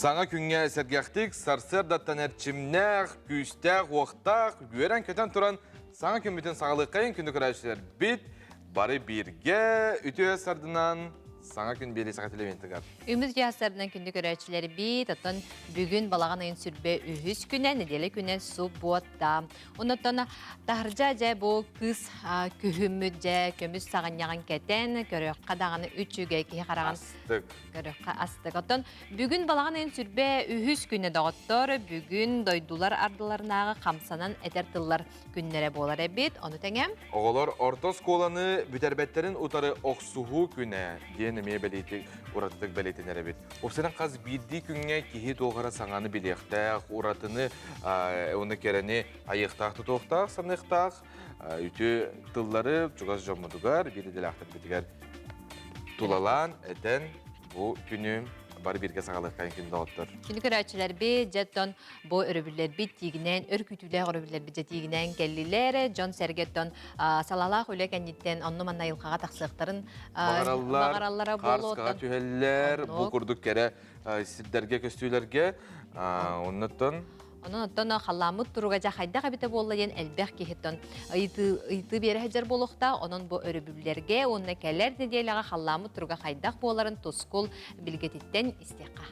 Саҥа күҥҥэ сэргэхтик, сарсыардаттан эрчимнээх, күүстээх, уохтаах, үөрэн-көтөн туран саҥа күммүтүн саҕалыаххайын күндү көрөөччүлэрбит бары бииргэ үтүө сардынан саҥа күн биэрии саха телевидениетыгар. Үмүт үтүө күндү көрөөччүлэрбит, оттон бүгүн балаҕан ыйын сүрбэ үһүс күнэ, нэдиэлэ күнэ суббота. Оннуттан таһырдьа дьэ бу кыыс күһүммүт дьэ көмүс саҕынньаҕын кэтэн, көрүөххэ даҕаны үчүгэй киһи хараҕын Астык. Көрөххө астык. Оттон бүгүн балаҕан ыйын сүрбэ үһүс күнэ доҕоттор, бүгүн дойдулар ардыларынааҕы хамсанан этэр тыллар күннэрэ буолар эбит. Ону тэҥэ Оҕолор орто оскуоланы бүтэрбэттэрин утары охсуһуу күнэ диэн эмиэ бэлиэтик уратытык бэлиэтэнэр эбит. Уопсайынан хас биирдии күҥҥэ киһи туох эрэ саҥаны билиэхтээх, уратыны, уонна кэрэни айыахтаах, тутуохтаах, саныахтаах, үтүө тыллары чугас дьоммутугар, биир идэлээхтэрбитигэр тулалаан, этэн бу күнү бары бииргэ саҕалыаххайын күн доҕоттор. Күнү көрөөччүлэрбит, дьэ бу өрөбүллэрбит тиигинэн, өр күүтүүлээх өрөбүллэрбит дьэ тиигинэн кэллилэр. Дьон-сэргэттэн салалаах үлэ кэнниттэн онно-манна айылҕаҕа тахсыахтарын баҕараллара буолуо. түһэллэр, бу курдук кэрэ сирдэргэ, көстүүлэргэ. Оннуттан Онон оттон халлааммыт туруга дьэ хайдах эбитэ буолла диэн элбэх киһиттэн ыйытыы ыйытыы биэрэ сылдьар буолуохтаах. Онон бу өрөбүллэргэ уонна кэлэр нэдиэлэҕэ халлааммыт туруга хайдах буоларын тускул билгэтиттэн истиэххэ.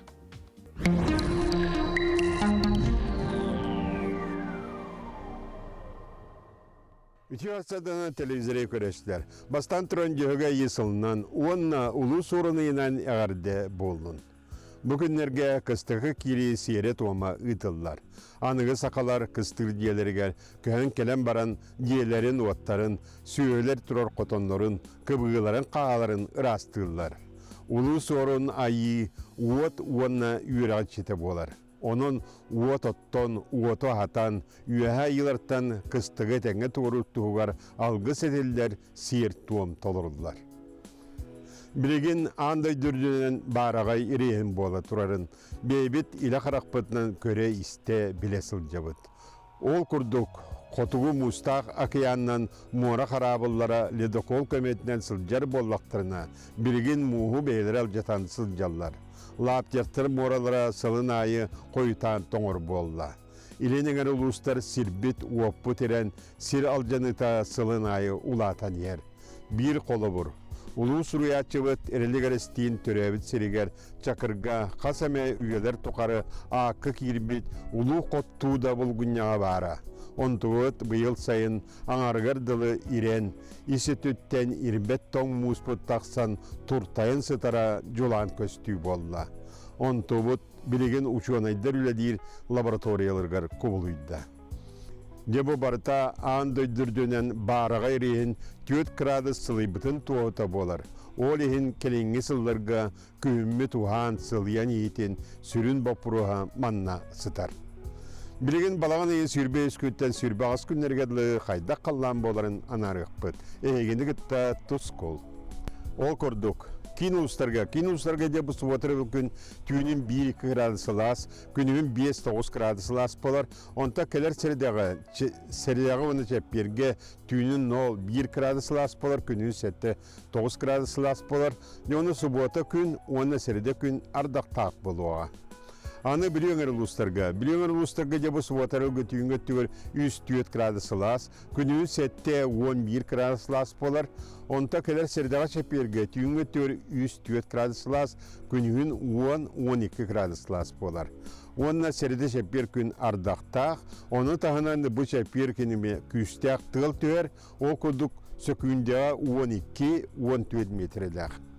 Үтүө астарданан телевизоры көрөстүлэр. Бастаан туран Дьөһөгөй Айыы сылынан уонна Улуу Суорун ыйынан эҕэрдэ буоллун. Бу күннэргэ кыстыкы киирии сиэрэ-туома ыытыллар. Аныгы сахалар кыстыыр дьиэлэригэр көһөн кэлэн баран дьиэлэрин-уоттарын, сүөһүлэр турар хотоннорун, кыбыыларын хааларын ыраастыыллар. Улуу Суорун Айыы уот уонна үөрэх иччитэ буолар. Онон уот оттон, уоту аһатан, үөһэ айыылартан кыстыгы этэҥҥэ туоруур туһугар алгыс этиллэр, сиэр-туом толоруллар. Билигин аан дойду үрдүнэн баараҕай ириэһин буола турарын бэйэбит илэ харахпытынан көрө-истэ билэ сылдьабыт. Ол курдук, Хотугу Муустаах акыйаанынан муора хараабыллара ледокол көмөтүнэн сылдьар буоллахтарына, билигин мууһу бэйэлэрэ алдьатан сылдьаллар. Лаптевтар муоралара сылын аайы хойутаан тоҥор буолла. Илин эҥэр улуустар сирбит-уоппут ирэн, сир алдьаныыта сылын аайы улаатан иһэр. Биир холобур, улуу суруйааччыбыт Эрилик Эрэстиин төрөөбүт сиригэр Чакырга хас эмэ үйэлэр тухары аакка киирбит улуу хоттуу да булгунньаҕа баара. Онтубут быйыл сайын аҥарыгар дылы ирэн, ис өттүттэн ирбэт тоҥ мууспут тахсан туртайан сытара дьулаан көстүү буолла. Онтубут билигин учуонайдар үлэлиир лабораторияларыгар кубулуйда. Дьэ бу барыта аан дойду үрдүнэн баараҕай ириэһин 4 градус сылыйбытын туоһута буолар. Ол иһин кэлиҥҥи сылларга күһүммүт уһаан сылыйан иһиитин сүрүн боппуруоһа манна сытар. Билигин балаҕан ыйын 23 күнтэн 28 күннэргэ дылы хайдах халлаан буоларын анаарыахпыт. Эһигини кытта тускул. Ол курдук, киин улуустарга, киин улуустарга дьэ бу суббота күн түүнүн 1-2 градус сылаас, күнүһүн 5-9 градус сылаас буолар. Онтон кэлэр сэрэдэҕэ, сэрэдэҕэ уонна чэппиэргэ түүнүн 0-1 градус сылаас буолар, күнүһүн 7-9 градус сылаас буолар. Дьэ ону субуота күн уонна сэрэдэ күн ардахтаах буолуоҕа. Аны Бүлүү өҥөр улуустарга. Бүлүү өҥөр улуустарга дьэ бу субуота түүҥҥү өттүгэр 3-4 градус сылаас, күнүһүн 7-11 градус сылаас буолар. Онто кэлэр сэрэдэҕэ чэппиэргэ түүҥҥү өттүгэр 3-4 градус сылаас, күнүһүн 10-12 градус сылаас буолар. Уонна сэрэдэ чэппиэр күн ардахтаах, ону таһынан бу чэппиэр күнү күүстээх тыал түһэр, ол курдук сөкүүндэҕэ 12-14 миэтэрэлээх.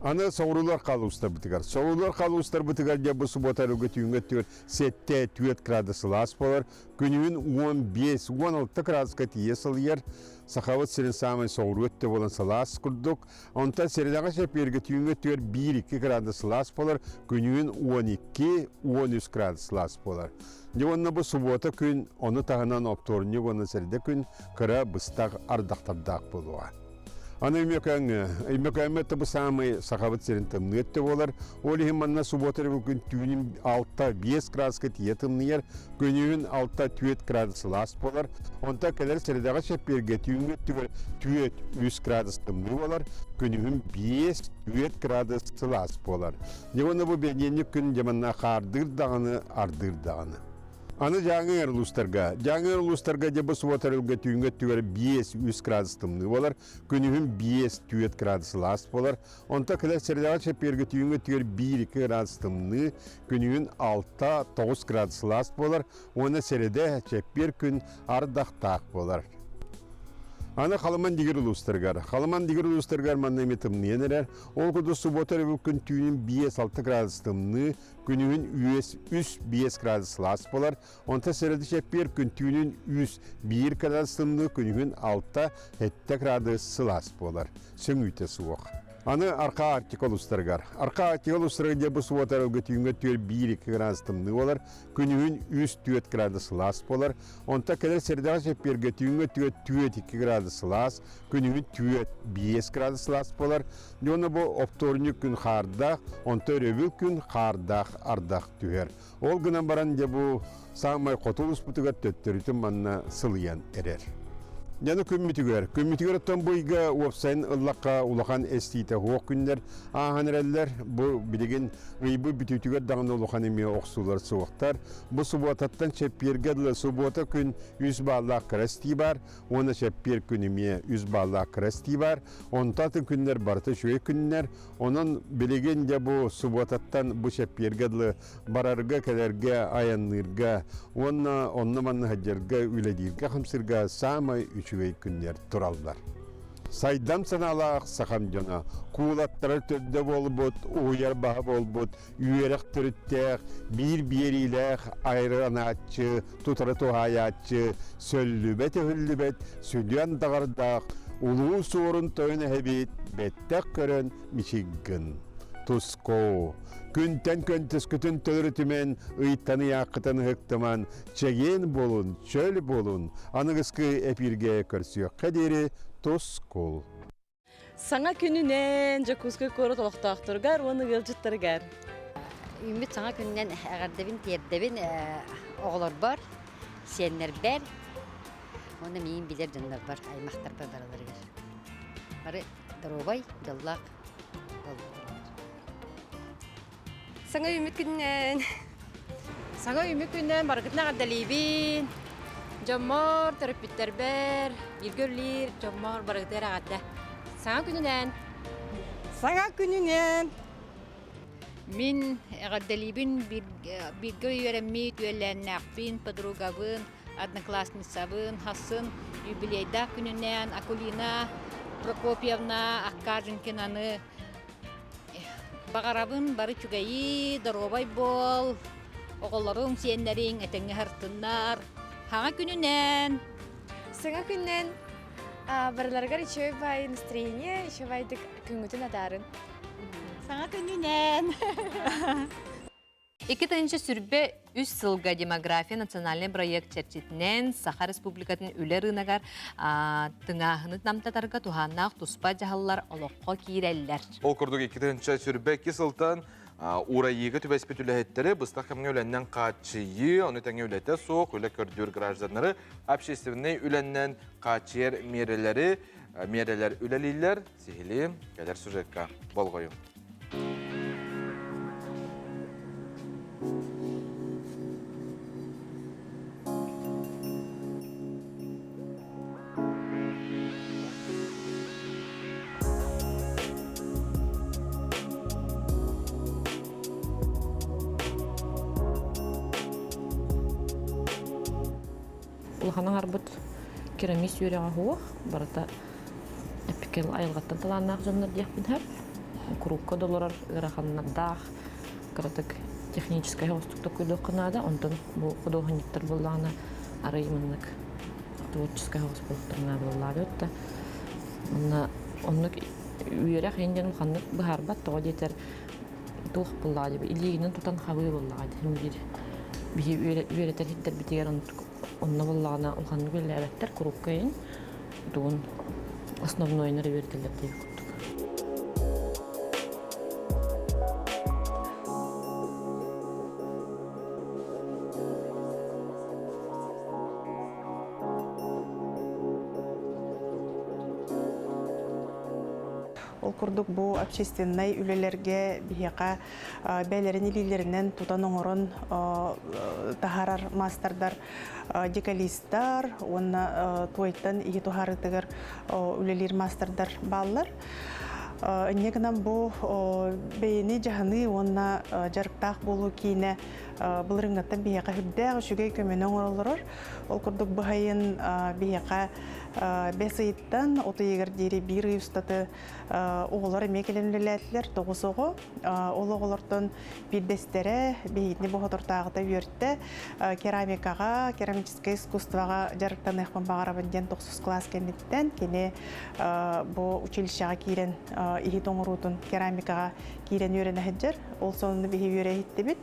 Аны соҕуруулар хаалуустарбытыгар. Соҕуруулар хаалуустарбытыгар дьэ бу субуота өрүгү түүҥҥэ өттүгэр 7-4 градус сылаас буолар. Күнүһүн 15-16 градуска тиийэ сылыйар. Сахабыт сирин саамай соҕуруу өттө буолан сылаас курдук. Онтон сэрэдэҕэ чэппиэргэ түүҥҥү өттүгэр 1-2 градус сылаас буолар, күнүһүн 12-13 градус сылаас буолар. Дьэ уонна бу субуота күн, ону таһынан оптуорунньук уонна сэрдэ күн кыра быстах ардахтардаах буолуоҕа. Аны Өймөкөөҥҥө, Өймөкөөммө тобу саамай Сахабыт сирин тымныы өттө буолар. Ол иһин манна субуота күн түүнүн 6-5 градуска тиийэ тымныйар, күнүһүн 6-4 градус сылаас буолар. Онтон кэлэр сэрэдэҕэ чэппиэргэ түүҥҥү өттүгэр 4-3 градус тымныы буолар, күнүһүн 5-4 градус сылаас буолар. Дьэ уонна бу бэнидиэнньик күн дьэ манна хаардыыр даҕаны, ардыыр даҕаны. Аны Дьааҥы улуустарга. Дьааҥы улуустарга дьэ бу субуота өрүлгэ түүҥҥү өттүгэр 5-3 градус тымныы буолар, күнүһүн 5-4 градус сылаас буолар. Онтон кэлэр сэрдэҕэ чэппиэргэ түүҥҥү өттүгэр 1-2 градус тымныы, күнүһүн 6-9 градус сылаас буолар уонна сэрэдэ чэппиэр күн ардахтаах буолар. Аны Халыман Дигир улуустарыгар. Халыман Дигир улуустарыгар манна эмиэ тымныйан эрэр. Ол курдук субуота өрөбүл күн түүнүн 5-6 градус тымныы, күнүһүн үөс 3-5 градус сылаас буолар. Онтон сэрэди чэппиэр күн түүнүн 3-1 градус тымныы, күнүһүн 6-7 градус сылаас буолар. Сөҥүүтэ суох. Аны Арка Арктика улуустарыгар. Арка Арктика улуустарыгар дьэ бу субуота өрөбүлгэ түүҥҥэ түөр 1-2 градус тымныы буолар, күнүһүн 3-4 градус сылаас буолар. Онтон кэлэр сэрдэҕэ чэппиэргэ түүҥҥэ түөр 4-2 градус сылаас, күнүһүн 4-5 градус сылаас буолар. Уонна бу оптуорунньук күн хаардаах, онто өрөбүл күн хаардаах ардах түһэр. Ол гынан баран дьэ бу саамай хоту улууспутугар төттөрүтүн манна сылыйан эрэр. Дьаны күммүтүгэр, күммүтүгэр оттон бу ыйга уопсайын ыллахха улахан эстиитэ суох күннэр ааһан эрэллэр. Бу билигин ыйбыт бүтүүтүгэр даҕаны улахан эмиэ охсуулар суохтар. Бу субуотаттан чэппиэргэ дылы субуота күн үс бааллаах кыра эстии баар уонна чэппиэр күн эмиэ үс бааллаах кыра эстии баар. Онтон атын күннэр барыта үчүгэй күннэр. Онон билигин дьэ бу субуотаттан бу чэппиэргэ дылы барарга-кэлэргэ, айанныырга уонна онно-манна сылдьарга, үлэлииргэ-хамсыырга саамай үчүгэй күннэр тураллар. Сайдам санаалаах сахам дьоно, куулаттара төрдө буолбут, уһуйар баһа буолбут, үөрэх төрүттээх, биир биэриилээх айранааччы, тутары туһаайааччы, сөллүбэт-өһүллүбэт, сүдүөн даҕардаах, улуу суорун тойон эһэбит бэттэх көрөн мичиггин. Тускоо, күнтэн көнтөскүтүн төлөрүтүмэн, ыйтан ыйааххытын ыһыктыман, чэгиэн буолун, чөл буолун, аныгыскы эпииргэ көрсүөххэ диэри тускул. Саҥа күнүнэн Дьокуускай куорат олохтоохторугар уонна ыалдьыттарыгар. Үүммүт саҥа күнүнэн эҕэрдэбин тиэрдэбин оҕолорбор, сиэннэрбэр уонна миигин билэр дьоннорбор, аймахтарбар барыларыгар. Бары доруобай, дьоллоох буоллулар. Саҥа үүммүт күнүнэн. Саҥа үүммүт күнүнэн барыгытын эҕэрдэлиибин. Дьоммор, төрөппүттэрбэр, бииргэ үлэлиир дьоммор барыгытыгар эҕэрдэ. Саҥа күнүнэн. Саҥа күнүнэн. Мин эҕэрдэлиибин бииргэ үөрэммит үөлээннээхпин, подругабын, одноклассницабын, хассын юбилейдаах күнүнэн Акулина Прокопьевна Аккаженкинаны Баҕарабын бары үчүгэйи, доруобай буол, оҕолоруҥ, сиэннэриҥ этэҥҥэ сырыттыннар. Хаҥа күнүнэн! Саҥа күнүнэн барыларыгар үчүгэй баай настроение, үчүгэйдик күҥҥүтүн атаарын. Саҥа күнүнэн! 2023 сылга демография национальный проект чэрчитинэн Саха Республикатын үлэ рыногар тыҥааһыны намтатарга туһааннаах туспа дьаһаллар олоххо киирэллэр. Ол курдук 2022 сылтан уурайыыга түбэспит үлэһиттэри быстах кэмҥэ үлэннэн хааччыйыы, ону тэҥэ үлэтэ суох, үлэ көрдүүр гражданнары общественнай үлэннэн хааччыйар миэрэлэри миэрэлэр үлэлииллэр. Сиһилии кэлэр сюжекка болҕойуҥ. Улахан аҥарбыт керамист үөрэҕэ суох, барыта Эпикэл айылҕаттан талааннаах дьоннор диэхпин сөп. Курукка да олорор ыараханнардаах, кыратык техническэй оҕустук токуйдуохха наада. Онтон бу худуоһунньуктар буоллаҕына арый маннык творческай оҕус буолуохтарын наада буоллаҕа да. Онно оннук үөрэх иһин диэн улаханнык быһаарбат. Тоҕо диэтэр туох буоллаҕа диэбит илиигинэн тутан хабыы буоллаҕа дии биир биһи үөрэтэр сирдэрбитигэр онно буоллаҕына улаханнык үлэлээбэттэр курукка иһин тугун. Основнойнар үөрэтэллэр диэбит курдук. Ол курдук бу общественнай үлэлэргэ биһиэхэ бэйэлэрин илиилэринэн тутан оҥорон таһаарар маастардар декалистар уонна туойтан иһи туһаарыытыгар үлэлиир маастардар бааллар. Инньэ гынан бу бэйэни дьаһаныы уонна дьарыктаах буолуу киинэ былырыыҥҥыттан биһиэхэ үрдээх үчүгэй көмөнү оҥороллорор. Ол курдук быһайын биһиэхэ бэс ыйыттан от ыйыгар диэри биир ый устаты оҕолор эмиэ кэлэн үлэлээтилэр, тоҕус оҕо. Ол оҕолортон биирдэстэрэ биһигини бу соторутааҕыта үөртэ керамикаҕа, керамическай искусствоҕа дьарыктаныахпын баҕарабын диэн тохсус кылаас кэнниттэн кини бу училищеҕа киирэн иһит оҥоруутун керамикаҕа киирэн үөрэнэ сылдьар. Ол сонуну биһи үөрэ иһиттибит.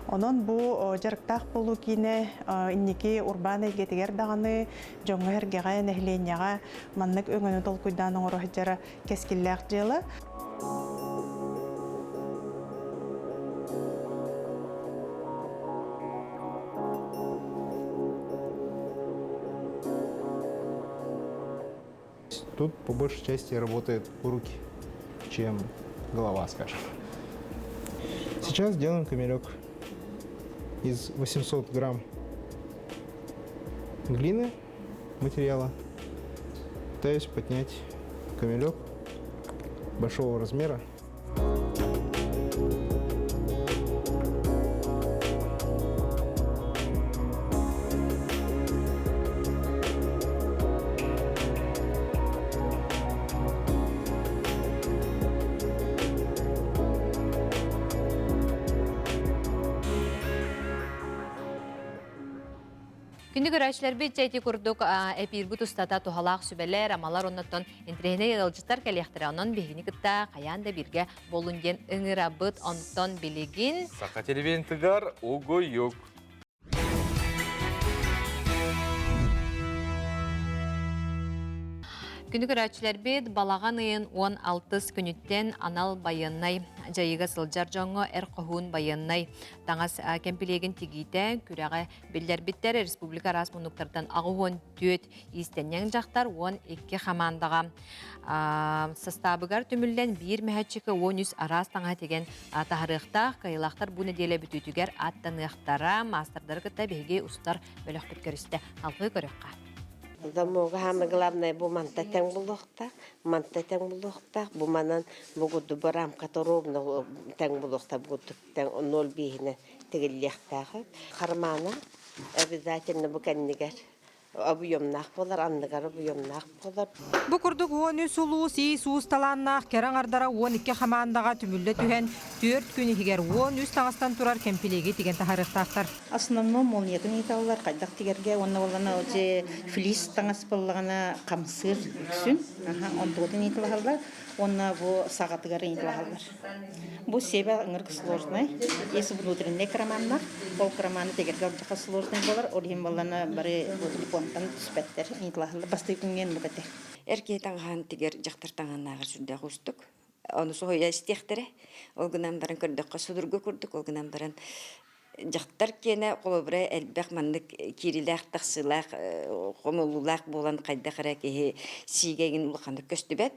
Онон бу дьарыктаах буолуу киинэ инники урбаан эйгэтигэр даҕаны дьоҥҥо-сэргэҕэ, нэһилиэнньэҕэ маннык өҥөнү толкуйдаан оҥоро сылдьара кэскиллээх дьыала. Тут по большей части работают руки, чем голова, скажем. Сейчас делаем камелек из 800 грамм глины материала. Пытаюсь поднять камелек большого размера. Күндү көрөөччүлэрбит дьэ ити курдук эпиирбит устата туһалаах сүбэлэр, амалар оннуттан интэриэһинэй ыалдьыттар кэлиэхтэрэ. Онон биһигини кытта хайаан да бииргэ буолун диэн ыҥырабыт. Онтон билигин... Саха телевизионтыгар угуйук. Күнү көрөөччүлэрбит балаҕан ыйын 16 күнүттэн анал байыаннай дьайыыга сылдьар дьоҥҥо эр хоһуун байыаннай таҥас кэмпилиэгин тигиитэ күрэҕэ биллэрбиттэр. Республика араас муннуктартан 84 иистэнньэҥ дьахтар 12 хамаандаҕа састаабыгар түмүллэн биир мөһөччүкэ 13 араас таҥаһы тигэн таһарыахтаах. Кыайыылаахтар бу нэдиэлэ бүтүүтүгэр аттаныахтара. Маастардары кытта биһиги устар бөлөхпүт көрүстэ. Алгыы көрүөххэ. Замога самое главное бу манта тэҥ булуохтаах, манта тэҥ булуохтаах, бу манан бу курдук бу рамката ровно тэҥ булуохтаах, бу курдук тэҥ ноль биэһинэн тигиллиэхтээх. Хармаана обязательно бу кэннигэр объемнаах буолар, анныгар объемнаах буолар. Бу курдук 13 улуус иис-уус талааннаах кэрэ аҥардара 12 хамаандаҕа түмүллэ түһэн, түөрт күн иһигэр 13 таҥастан турар кэмпилиэги тигэн таһаарыахтаахтар. Основном молниятын ыыталлар, хайдах тигэргэ уонна буоллана дьэ флис таҥас буоллаҕына хамсыыр үксүн, онтугутун ыытылаһаллар уонна бу саҕатыгар ыытылаһаллар. Бу себе ыңырык сложный, есть внутренний краманнар, ол краманы тигэргэ алдьархай сложный буолар, ол иһин буоллана бары бу телефонтан түспэттэр, ыытылаһаллар. Бастакы күҥҥэ оннук этэ. Эр киһи таҥаһын тигэр дьахтар таҥаһынааҕар сүрдээх уустук. Ону соһуйа истиэхтэрэ. Ол гынан баран көрдөххө судургу курдук, ол гынан баран дьахтар киэнэ холобура элбэх маннык киирилээх-тахсыылаах хомуллуулаах буолан хайдах эрэ киһи сиигэ игин улаханнык көстүбэт.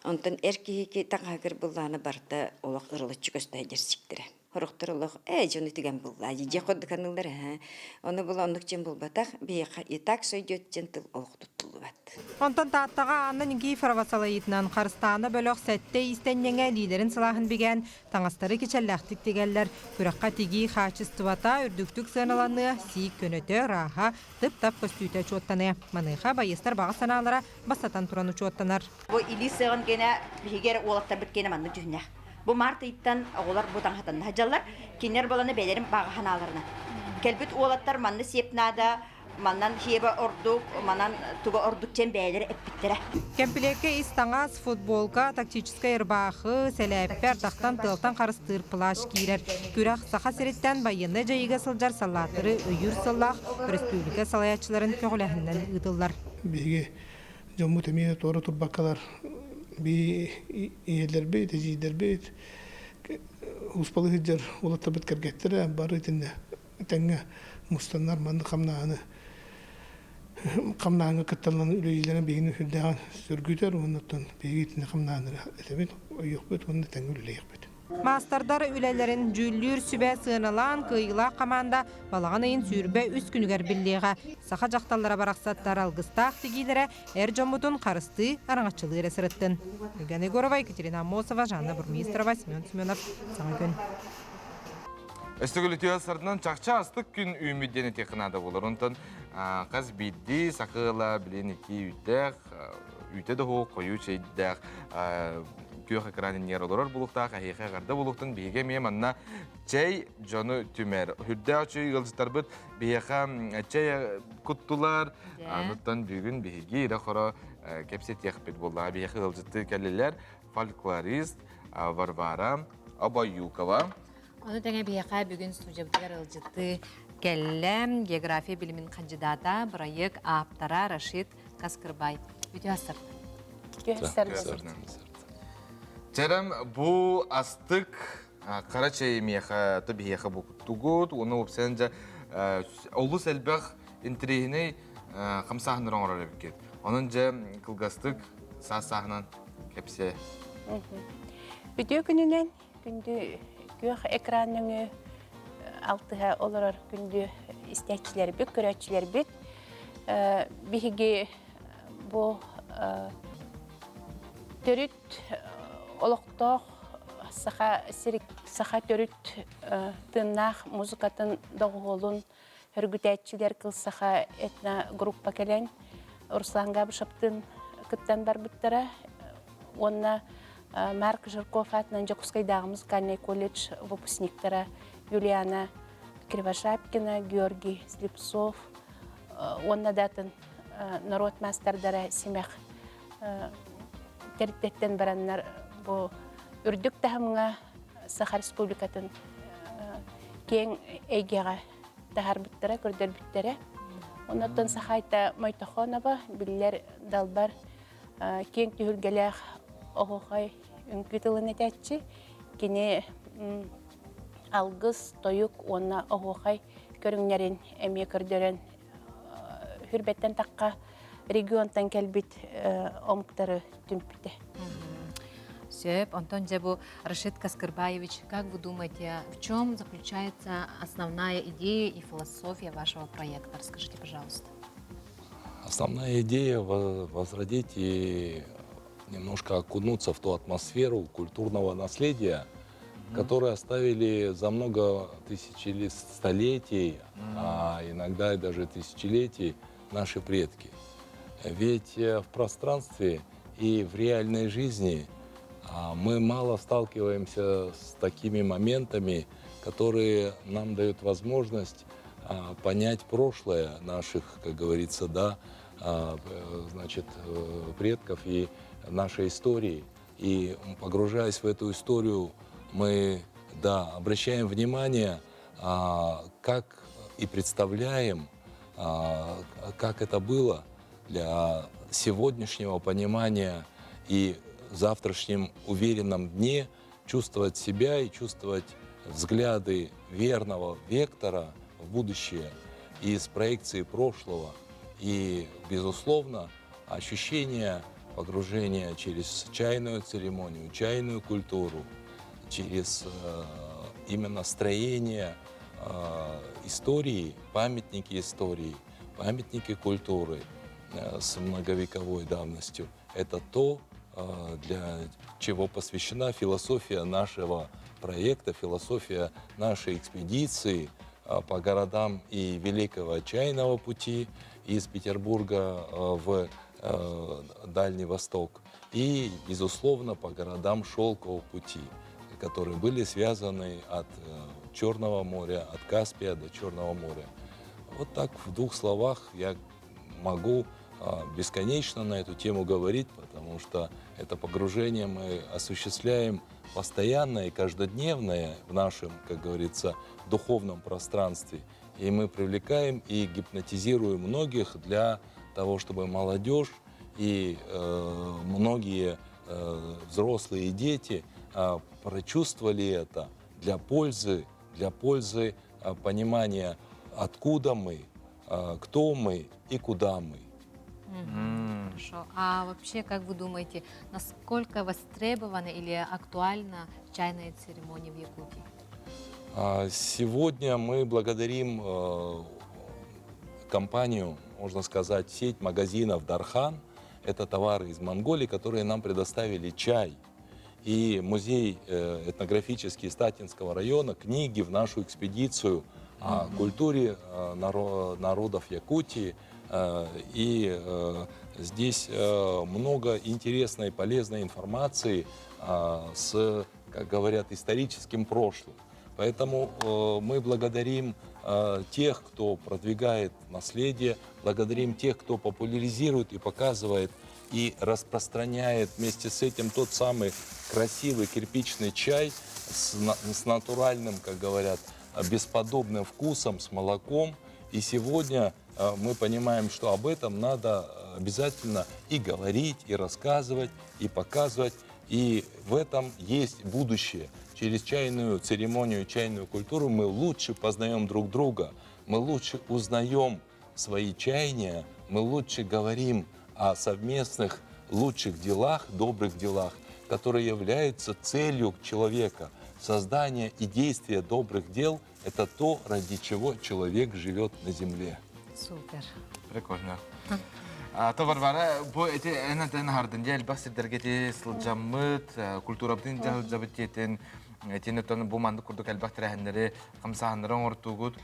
Онтон эр киһи таҥаһыгар быллаана барыта олох ырылыччы көстө сылдьар сиктэрэ. Сорохтор олох ээ дьону түгэн буллаа дьиэ курдуканыыллар аһа. Ону була оннук дьин булбатах биһиэхэ и так сойдет диэн тыл олох туттуллубат. Онтон Тааттаҕа Анна Никифорова салайыытынан Харыстаана бөлөх сэттэ иистэнньэҥэ илиилэрин сылааһын бигээн Таҥастары кичэллээхтик тигэллэр, күрэххэ тигии хаачыстыбата үрдүктүк сыаналаныа, сиик көнөтө, ырааһа, тып-тап көстүүтэ учуоттаныа. Маныаха байыастар баҕа санаалара бастатан туран учуоттанар. Бу илии сыаҕын гэнэ биһиги эрэ уолаттарбыт гэнэ маннык дьүһүннээх. Бу март ыйтан оҕолор бу таҥаһатанна сылдьаллар. Кинилэр баланы бэйэлэрин баҕа санааларынан. Кэлбит уолаттар манна сиэп наада, манан хиэбэ ордук, манан туга ордук диэн бэйэлэрэ эппиттэрэ. Кэмпилиэккэ ис таҥас, футболка, тактическай ырбаахы, сэлээппэ, ардахтан тыалтан харыстыыр плащ киирэр. Күрэх Саха сириттэн байыаннай дьайыыга сылдьар саллааттары өйүүр сыллаах өрөспүүбүлүкэ салайааччыларын көҕүлээһининэн ыытыллар. Биһиги Дьоммут эмиэ туора турбаккалар би ийэлэрбит, эдьиийдэрбит, успалы сылдьар уолаттарбыт кэргэттэрэ бары итиннэ тэҥҥэ мустаннар маннык хамнааһыны хамнааһыҥҥа кытталлан үлэлииллэрин биһигини сүрдээҕин сөргүтэр уонна оттон биһиги итиннэ хамнааһыннары этэбит, өйүөхпүт уонна тэҥҥэ үлэлиэхпит. Маастардар үлэлэрин дьүүллүүр сүбэ сыаналаан кыайыылаах хамаанда балаҕан ыйын 23 күнүгэр биллиэҕэ. Саха дьахталлара барахсаттар алгыстаах тигиилэрэ эр дьоммутун харыстыы, араҥаччылыы эрэ сырыттын. Ульяна Егорова, Екатерина Аммосова, Жанна Бурмистрова, Семен Семенов. Саҥа күн. Өстөгүлүтүө сарынан чахчы астык күн үүммүт диэн этиэххэ наада буолар. Онтон хас биирдии сахыала билин ити үүттээх, үүтэ да хойуу чэйдээх күөх экран иннигэр олорор булуктаах эһиэхэ эҕэрдэ булуктун биһиги эмиэ манна чэй дьону түмэр. Үрдээх үчүгэй ыалдьыттарбыт биһиэхэ чэй куттулар. Ануттан бүгүн биһиги ирэ-хоро кэпсэтиэхпит буолла. Биһиэхэ ыалдьытты кэллилэр фольклорист Варвара Обоюкова. Ону тэҥэ биһиэхэ бүгүн студиябытыгар ыалдьыттыы кэллэ география билимин хандьыдаата, бырайыак ааптара Рашид Каскырбай. Үтүө астар. Чэрем бу астык қара чэй миэхэ то биһиэхэ бу куттугут уонна уопсайан дьэ олус элбэх интэриэһинэй хамсааһыннар оҥорор эбиккит. Онон дьэ кылгастык саас-сааһынан кэпсээ. Үтүө күнүнэн күндү күөх экран нөҥүө алтыһа олорор күндү истээччилэрбит, көрөөччүлэрбит. Биһиги бу төрүт олохтоох саха сир саха төрүт тыыннаах музыкатын доҕуһуолун Өргүтээччилэр Кыл Саха этногруппа кэлэн Руслан Габышевтыын кыттан барбыттара уонна Марк Жирков аатынан Дьокуускайдааҕы музыкальнай колледж выпускниктара Юлиана Кривошапкина, Георгий Слепцов уонна да атын норуот маастардара симэх тэрилтэттэн бараннар бу үрдүк таһымҥа Саха Республикатын киэҥ эйгэҕэ таһаарбыттара, көрдөрбүттэрэ. Оннуттан Сахайта Мойтохонова биллэр далбар киэҥ түһүлгэлээх оһуохай үҥкүү тылын этээччи. Кини алгыс, тойук уонна оһуохай көрүҥнэрин эмиэ көрдөрөн хүрбэттэн тахха регионтан кэлбит омуктары түмпүтэ. Сөп. Онтон дьэ бу Рашид Каскырбаевич, как вы думаете, в чем заключается основная идея и философия вашего проекта? Расскажите, пожалуйста. Основная идея возродить и немножко окунуться в ту атмосферу культурного наследия, mm-hmm. которое оставили за много тысяч или столетий, mm-hmm. а иногда и даже тысячелетий наши предки. Ведь э, в пространстве и в реальной жизни а, мы мало сталкиваемся с такими моментами, которые нам дают возможность а, понять прошлое наших, как говорится, да, а, э, значит, э, предков и нашей истории. И погружаясь в эту историю, мы, да, обращаем внимание, как и представляем, как это было для сегодняшнего понимания и в завтрашнем уверенном дне чувствовать себя и чувствовать взгляды верного вектора в будущее из проекции прошлого. И, безусловно, ощущение погружения через чайную церемонию, чайную культуру, через э, именно строение э, истории, памятники истории, памятники культуры э, с многовековой давностью. Это то, для чего посвящена философия нашего проекта, философия нашей экспедиции по городам и Великого Чайного пути из Петербурга в Дальний Восток и, безусловно, по городам Шелкового пути, которые были связаны от Черного моря, от Каспия до Черного моря. Вот так в двух словах я могу бесконечно на эту тему говорить, потому что это погружение мы осуществляем постоянное и каждодневное в нашем, как говорится, духовном пространстве. И мы привлекаем и гипнотизируем многих для того, чтобы молодежь И многие взрослые и дети прочувствовали это для пользы, для пользы понимания, откуда мы, кто мы и куда мы. Хорошо. А вообще, как вы думаете, насколько востребована или актуальна чайная церемония в Якутии? Сегодня мы благодарим э, компанию, можно сказать, сеть магазинов «Дархан». Это товары из Монголии, которые нам предоставили чай. И музей э, этнографический Статинского района, книги в нашу экспедицию о культуре э, народов Якутии. И здесь много интересной, полезной информации с, как говорят, историческим прошлым. Поэтому мы благодарим тех, кто продвигает наследие, благодарим тех, кто популяризирует и показывает и распространяет вместе с этим тот самый красивый кирпичный чай с, с натуральным, как говорят, бесподобным вкусом, с молоком. И сегодня мы понимаем, что об этом надо обязательно и говорить, и рассказывать, и показывать. И в этом есть будущее. Через чайную церемонию, чайную культуру мы лучше познаем друг друга, мы лучше узнаем свои чаяния, мы лучше говорим о совместных лучших делах, добрых делах, которые являются целью человека. Создание и действие добрых дел – это то, ради чего человек живет на земле. Супер. Прикольно. То Варвара, бу эти эн эн хардын дьэ элбэх сирдэргэ ити сылдьаммыт, культурабытын дьаһылдьабыт диэтин, итини тон бу маннык курдук элбэх тэрээһиннэри, хамсааһыннары оҥортуугут.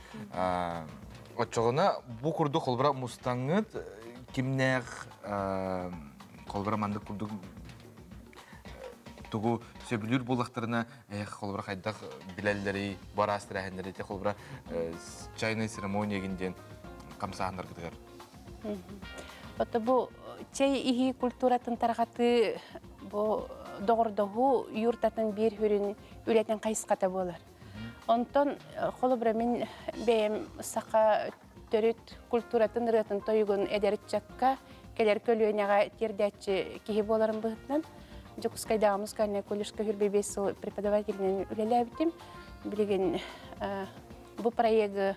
Оччоҕуна бу курдук холбура мустаҥҥыт кимнээх холбура маннык курдук тугу сөбүлүүр буоллахтарына холобура хайдах билэллэрий бу араас тэрээһиннэри ити холобура чайная церемония диэн хамсааһыннаргытыгар Ото бу чэй иһии культуратын тарҕатыы бу доҕордоһуу юртатын биир хүрүн үлэтин хайысхата буолар. Онтон холобура мин бэйэм саха төрүт культуратын ырыатын тойугун эдэр ыччакка кэлэр көлүөнэҕэ тиэрдээччи киһи буоларым быһыытынан Дьокуускайдааҕы музыкальнай колледжка хүрбэ сыл преподавателинэн үлэлээбитим. Билигин бу проегы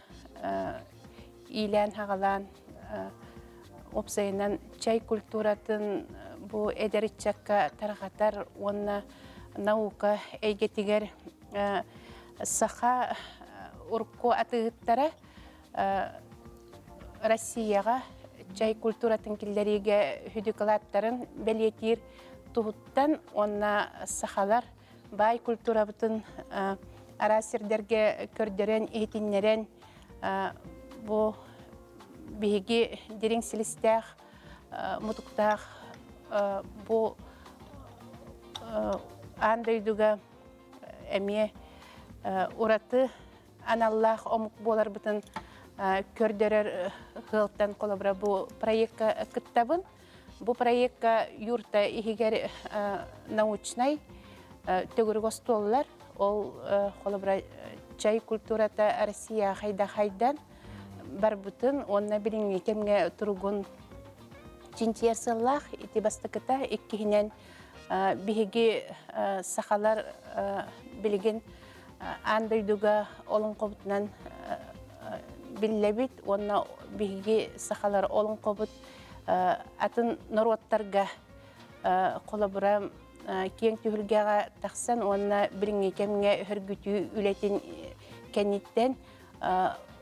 иилээн-хаҕалаан уопсайынан чай культуратын бу эдэр ыччакка тарҕатар уонна наука эйгэтигэр саха урукку атыыһыттара Россияҕа чай культуратын киллэриигэ хүдүкылааттарын бэлиэтиир туһуттан уонна сахалар баай культурабытын араас сирдэргэ көрдөрөн, иһитиннэрэн бу биһиги дириҥ силистээх, мутуктаах бу аан дойдуга эмиэ ураты аналлаах омук буоларбытын көрдөрөр ыалтан холобура бу проекка кыттабын. Бу проекка юрта иһигэр научнай төгүрүк остуоллар, ол холобура чай культурата Россия хайда хайдан барбытын уонна билиҥҥи кэмҥэ туругун чинчийэр сыаллаах ити бастакыта иккиһинэн биһиги сахалар билигин аан дойдуга олоҥхобутунан биллэбит уонна биһиги сахалар олоҥхобут атын норуоттарга холобура киэҥ түһүлгэҕэ тахсан уонна билиҥҥи кэмҥэ өһөргүтүү үлэтин кэнниттэн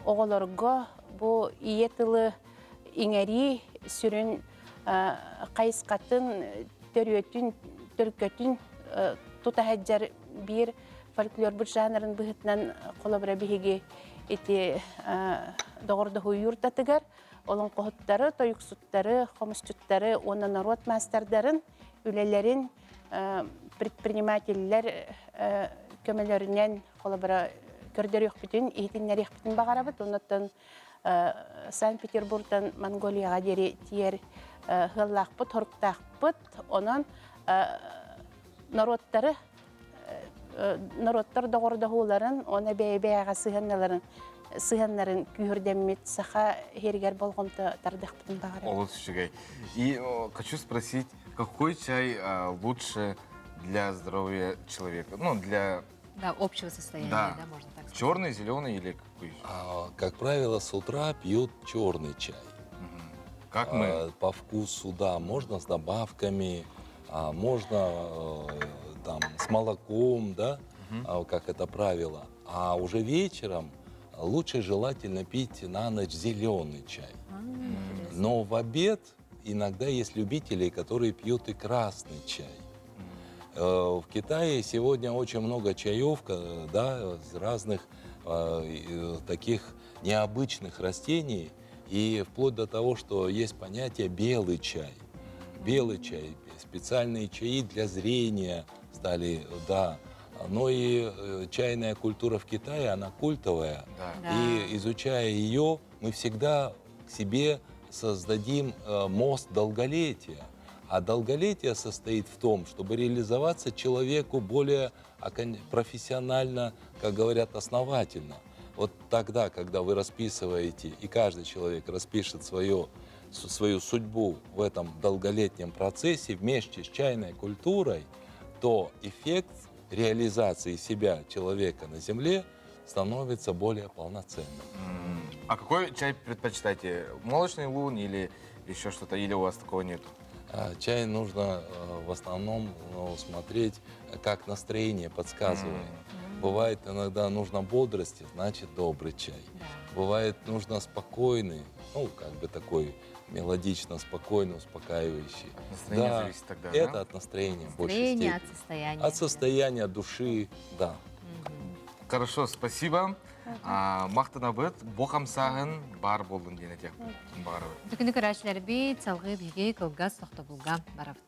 оҕолорго бу ийэ тылы иҥэрии сүрүн хайысхатын төрүөтүн төлкөтүн тута сылдьар биир фольклорбут жанрын быһыытынан холобура биһиги ити доҕордоһуу юртатыгар олоҥхоһуттары, тойуксуттары, хомусчуттары уонна норуот маастардарын үлэлэрин предпринимателлэр көмөлөрүнэн холобура көрдөрүөхпүтүн, иһитиннэриэхпитин баҕарабыт. Оннуттан Санкт-Петербургтан Монголияҕа диэри тиийэр ыаллаахпыт, хоруктаахпыт. Онон норуоттары норуоттар доҕордоһууларын уонна бэйэ-бэйэҕэ сыһыанналарын сыһыаннарын күүһүрдэммит саха иһэригэр болҕомто тардыахпытын баҕарабыт. Олус үчүгэй. И хочу спросить, какой чай лучше для здоровья человека? Ну, для... Да, общего состояния, да, да можно так сказать. Черный, зеленый или какой? А, как правило, с утра пьют черный чай. Как мы? По вкусу, да, можно с добавками, можно там с молоком, да, как это правило. А уже вечером лучше желательно пить на ночь зеленый чай. Но в обед иногда есть любители, которые пьют и красный чай. В Китае сегодня очень много чаев, да, из разных таких необычных растений, и вплоть до того, что есть понятие белый чай. Белый чай, специальные чаи для зрения стали, да. Но и чайная культура в Китае, она культовая. И изучая ее, мы всегда к себе создадим мост долголетия. А долголетие состоит в том, чтобы реализоваться человеку более профессионально, как говорят, основательно. Вот тогда, когда вы расписываете, и каждый человек распишет свою судьбу в этом долголетнем процессе вместе с чайной культурой, то эффект реализации себя человека на Земле становится более полноценным. А какой чай предпочитаете? Молочный лун или еще что-то? Или у вас такого нет? Чай нужно в основном смотреть, как настроение подсказывает. Бывает иногда нужно бодрости, значит добрый чай. Бывает нужно спокойный, такой мелодично, спокойно, успокаивающий. Настроение Да, зависит тогда, это да? от настроения в большей Настроение, от степени. состояния. От состояния души, да. Хорошо, спасибо. Мақтанабыт, бу хамсааһын баар буоллун диэн этиэх баҕарабыт. Күнү көрөөччүлэрбит, салгыы биһиги кылгас тохтобулга барабыт.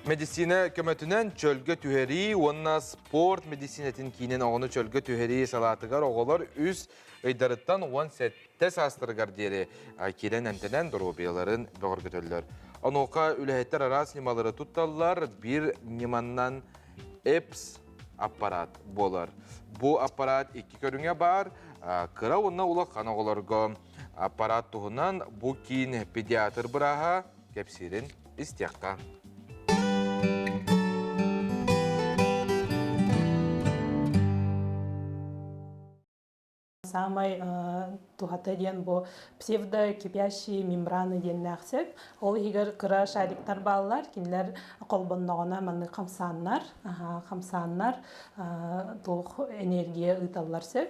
Медицина көмөтүнэн чөлгө түһэрии уонна спорт медицинатын киинин оҕону чөлгө түһэрии салаатыгар оҕолор үс ыйдарыттан 17 саастарыгар диэри киирэн эмтэнэн доруобуйаларын бөҕөргөтөллөр. Онуоха үлэһиттэр араас ньымалары тутталлар, биир ньыманнан ЭПС аппарат буолар. Бу аппарат икки көрүҥэ баар, кыра уонна улахан оҕолорго аппарат туһунан бу киин педиатр бырааһа кэпсиирин истиэххэ. Самай туһата диэн бу псевдокипящие мембраны диэннээх сөп. Ол иһигэр кыра шариктар бааллар, кинилэр холбонноҕуна маннык хамсааннар, хамсааннар туох энергия ыыталлар сөп,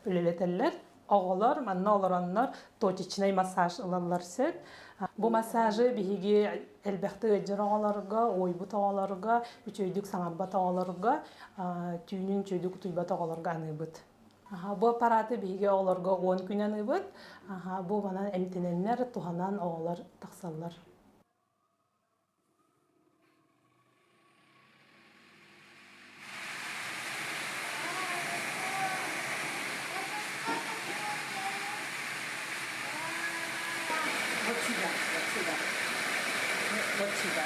үлэлэтэллэр. Оҕолор манна олороннор точечнай массаж ылаллар сөп. Бу массажы биһиги элбэхтик ыалдьар оҕолорго, уойбут оҕолорго, үчүгэйдик саҥарбат оҕолорго, түүнүн үчүгэйдик утуйбат оҕолорго аныыбыт. Бу аппараты биһиги оҕолорго 10 күн аныыбыт. Бу манан эмтэнэннэр, туһанан оҕолор тахсаллар. Вот сюда, вот сюда. Вот сюда.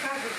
Скажут.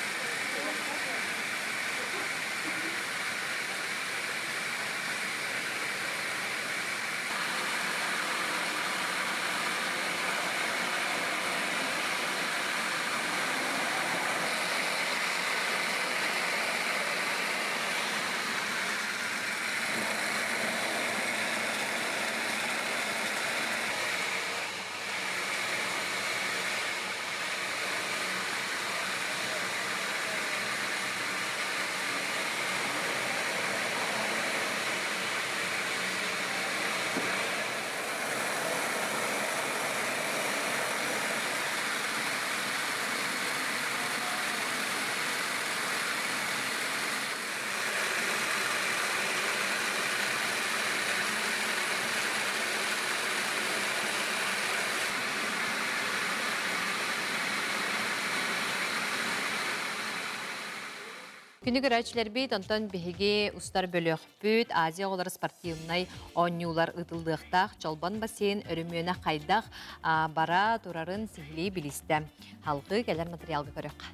Күнү көрөөччүлэрбит, онтон биһиги устар бөлөхпүт Азия оҕолоро спортивнай оонньуулар ыытыллыахтаах Чолбон бассейн өрөмүөнэ хайдах бара турарын сиһилии билистэ. Халгыы кэлэр материалга көрүөххэ.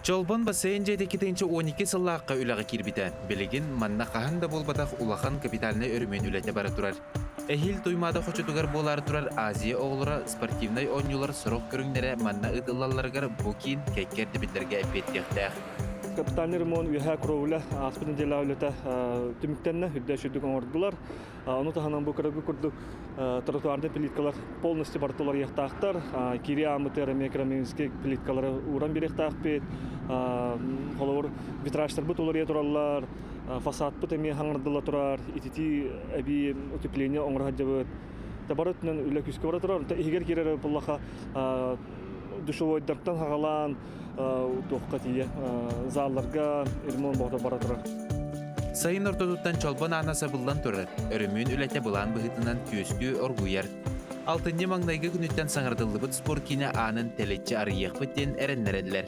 Чолбон бассейн дьиэтэ 2012 сыллаахха үлэҕэ киирбитэ. Билигин манна хаһан да буолбатах улахан капитальнай өрөмүөн үлэтэ бара турар. Эһиил Туймаада хочотугар буолаары турар Азия оҕолоро спортивнай оонньуулар сорох көрүҥнэрэ манна ыытыллалларыгар бу киин кэккэ ирдэбиллэргэ эппиэттиэхтээх. Капитальный ремонт үөһээ кровля ааспыт нэдиэлэҕэ үлэтэ түмүктэннэ, үрдэ үчүгдүк оҥордулар. Ону таһынан бу кырагы курдук тротуарный плиткалар полностью барыта уларыйыахтаахтар. Кири ааммытыгар эмиэ керамический плиткалары ууран биэриэхтээхпит. Холобур, витражтарбыт уларыйа тураллар, фасадпыт эмиэ хаҥардылла турар, ититии эбии утепление оҥоро сылдьабыт. Бары өттүнэн үлэ күүскэ бара турар. Иһигэр киирэр буоллаха душевойдартан хаҕалаан туохха тиийэ залларга ремонт бөҕөтө бара турар. Сайын ортотуттан чолбон аана сабыллан турар, өрөмүөн үлэтэ былаан быһыытынан күөстүү оргуйар. Алтынньы маҥнайгы күнүттэн саҥардыллыбыт спорт киинэ аанын тэлэччи арыйыахпыт диэн эрэннэрэллэр.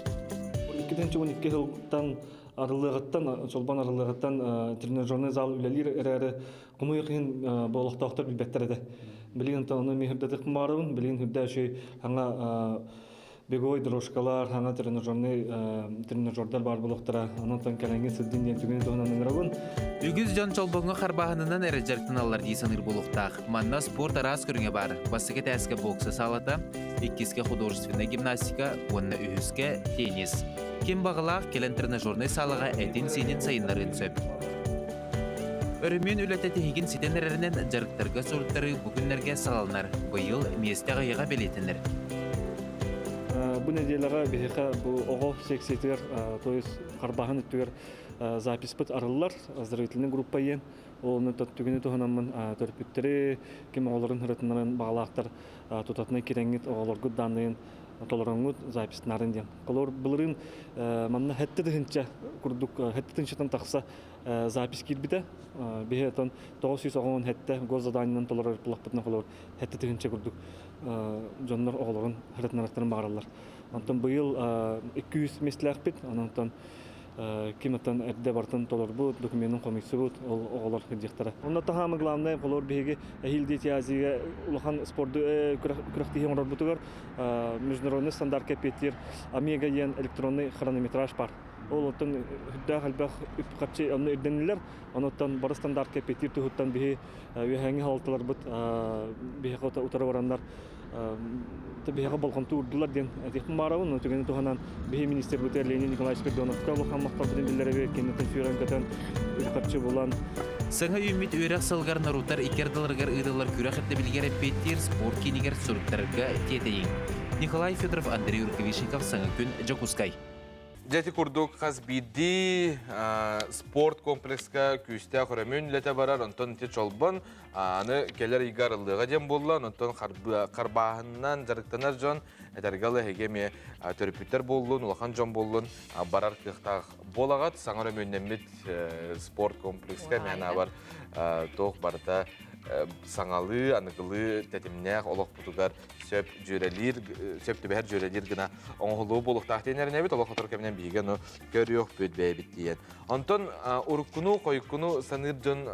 2012 сылтан арыллыаҕыттан, чолбон арыллыаҕыттан тренажерный зал үлэлиир эрээри, хомойуох иһин бу олохтоохтор билбэттэр этэ. Билигин ону эмиэ үрдэтик баарыбын, билигин үрдэ үчүгэй саҥа беговой дорожкалар, саҥа тренажерный тренажердар баар буолуохтара. Онон кэлэҥҥин сылдьын диэн түгэни туһунан ыҥырабын. Үгүс дьон чолбоҥҥо харбааһынынан эрэ дьарыктаналлар дии саныыр буолуохтаах. Манна спорт араас көрүҥэ баар. Бастакы этээскэ бокса саалата, иккискэ художественнай гимнастика уонна үһүскэ теннис. Ким баҕалаах кэлэн тренажернай саалаҕа этин-сиинин сайыннарыан сөп. Өрөмүөн үлэтэ тиһигин ситэн эрэринэн дьарыктарга суруттарыы бу күннэргэ саҕаланар. Быйыл миэстэ аҕыйаҕа бэлиэтэнэр. Бу нэдиэлэҕэ биһиэхэ бу оҕо секциятыгар, то есть харбааһын өттүгэр записпыт арыллар, оздоровительный группа иэн. Ол түгэни туһанаммын төрөппүттэри, ким оҕолорун ырытыннаран баҕалаахтар тутатына кирэҥҥит оҕолоргут данныйын толороҥҥут записнарын диэн. Холобур, былырыын манна хэттэ тыһынча курдук хэттэ тыһынчатан тахса запись киирбитэ. Биһи отон 997 госзаданиенан толорор булахпытына холобур хэттэ тыһынча курдук дьоннор оҕолорун ырытынарахтарын баҕараллар. Онтон быйыл 200 миэстэлээхпит, онон ким оттон эрдэ барытын толорбут, докуменын хомуйсубут, ол оҕолор сылдьыахтара. Онно таһаамы главное, холобур биһиги эһиил Дети Азияга улахан спорду күрэхтэһии оҥорорбутугар международный стандартка эппиэттиир Омега диэн электронный хронометраж бар. Ол оттон үрдээх элбэх үп-харчы онно ирдэниллэр. Онуттан бары стандартка эппиэттиир туһуттан биһи үөһээҥҥи салалталарбыт биһиэхэ утары бараннар биһиэхэ болҕомто уурдулар диэн этиэхпин баарабын. Ону түгэни туһанан биһи министрбытыгар Леонид Николаевич Спиридоновка улахан махталбытын биллэрэбит. Киниттэн сүүрэн-көтөн үп-харчы булан Саҥа үүммүт үөрэх сылыгар норуоттар икки ардыларыгар ыытыллар күрэх ирдэбилигэр эппиэттиир спорт киинигэр суруктарга тиэтэйиҥ. Николай Федоров, Андрей Рукавишников, Саҥа күн, Дьокуускай. Дьэ ити курдук хас биирдии спорт комплекска күүстээх өрөмүөн үлэтэ барар, онтон ити чолбон аны кэлэр ыйга арыллыаҕа диэн буолла, онтон харбааһынынан дьарыктанар дьон этэргэ дылы эһиги эмиэ төрөппүттэр буоллун, улахан дьон буоллун барар кыахтаах буолаҕыт. Саҥа өрөмүөннэммит спорт комплекска эмиэ анаабар туох барыта саҥалыы, аныгылыы тэтимнээх олохпутугар сөп дьүөрэлиир, сөп түбэһэр дьүөрэлиир гына оҥоһуллуу буолуохтаах диэн эрэнэбит. Олох хотор кэминэн биһиги ону көрүөхпүт бэйэбит диэн. Онтон уруккуну, хойуккуну саныыр дьон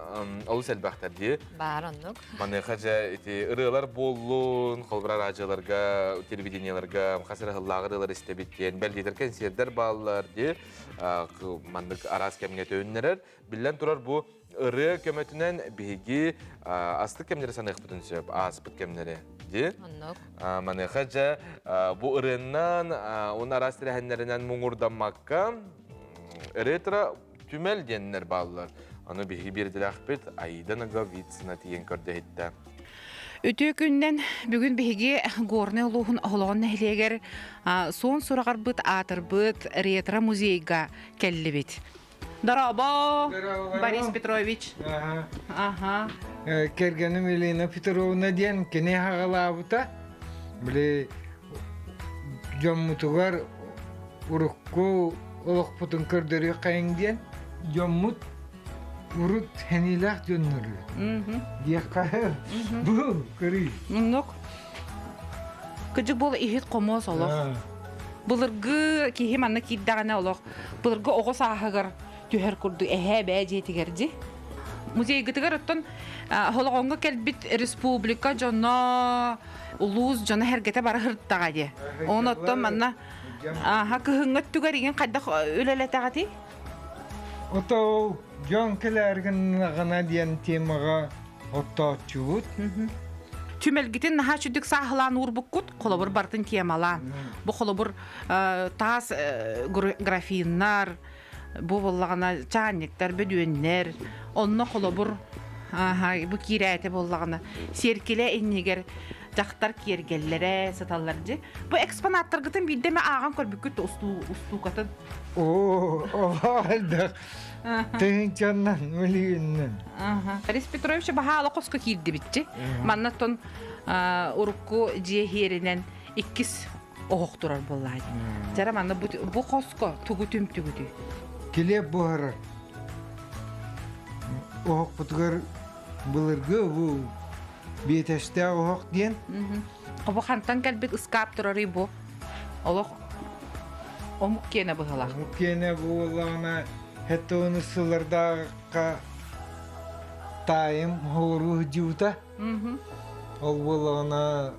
олус элбэхтэр дии. Баар оннук. Маныаха дьэ ити ырыалар буоллун, холобура радиоларга, телевидениеларга хас эрэ сыллааҕы ырыалар истэбит диэн, бэл кэнсиэрдэр бааллар дии. Маннык араас кэмҥэ төөннөрөр. Биллэн турар бу ырыа көмөтүнэн биһиги астык кэмнэри саныахпытын сөп, ааспыт кэмнэри. Дии? Оннук. Маныаха дьэ бу ырыаннан уонна араас тэрээһиннэринэн муҥурдаммакка ретро түмэл диэннэр бааллар. Аны биһиги биэрдилээхпит Аида Ноговицына тиийэн көрдөһүттэ. Үтүө күннэн бүгүн биһиги Горнай улууһун Оһолоҕон нэһилиэгэр суон сураҕарбыт аатырбыт ретро музейга кэллибит. Дорообо, Борис Петрович. Аха. Кэргэним Елена Петровна диэн кини хаҕалаабыта. Били дьоммутугар урукку олохпутун көрдөрүөххэйиҥ диэн дьоммут урут сэниилээх дьоннору диэххэ бу көрүй. Муннук. Кыдьык буола иһит хомуос олох. Былыргы киһи манна киирдэҕинэ олох былыргы оҕо сааһыгар түһэр курдук эһээ эбээ дьиэтигэр дьи. Музейгытыгар оттон Холоҕоҥҥо кэлбит республика дьоно, улуус дьоно-сэргэтэ бара сырыттаҕа дии. Оны оттон манна Аха кыһыҥҥы өттүгэр игин хайдах үлэлэтэҕитий? Ото дьон кэлээргин диэн темаҕа оттооччубут. Түмэлгитин наһаа үчүгдүк сааһылаан уурбуккут, холобур бартын темалаан. Бу холобур таас графиннар, бу буоллаҕына чаанньыктар, бөдүөннэр, онно холобур бу киирээтэ буоллаҕына сиэркилэ иннигэр дьахтар киэргэллэрэ сыталлар дьи. Бу экспонаттаргытын биирдэ эмэ ааҕан көрбүккүт устуукатын? Оо, олох элбэх. Тыһыынчаннан, мөлүйүөннэн. Борис Петрович баһаала хоско киирдибитчи. Манна тон урукку дьиэ иһиэринэн иккис оһох турар буоллаҕа. Дьара манна бу хоско тугу түмтүгүтүй? Килиэп буһарар. Оһохпутугар былыргы бу биэтэстээх оһох диэн. Бу хантан кэлбит ыскаап турарый бу? Олох омук киэнэ быһылаах. Омук киэнэ буоллаҕына хэттэ сыллардаахха таайым хооруу сылдьыбыта. Ол буоллаҕына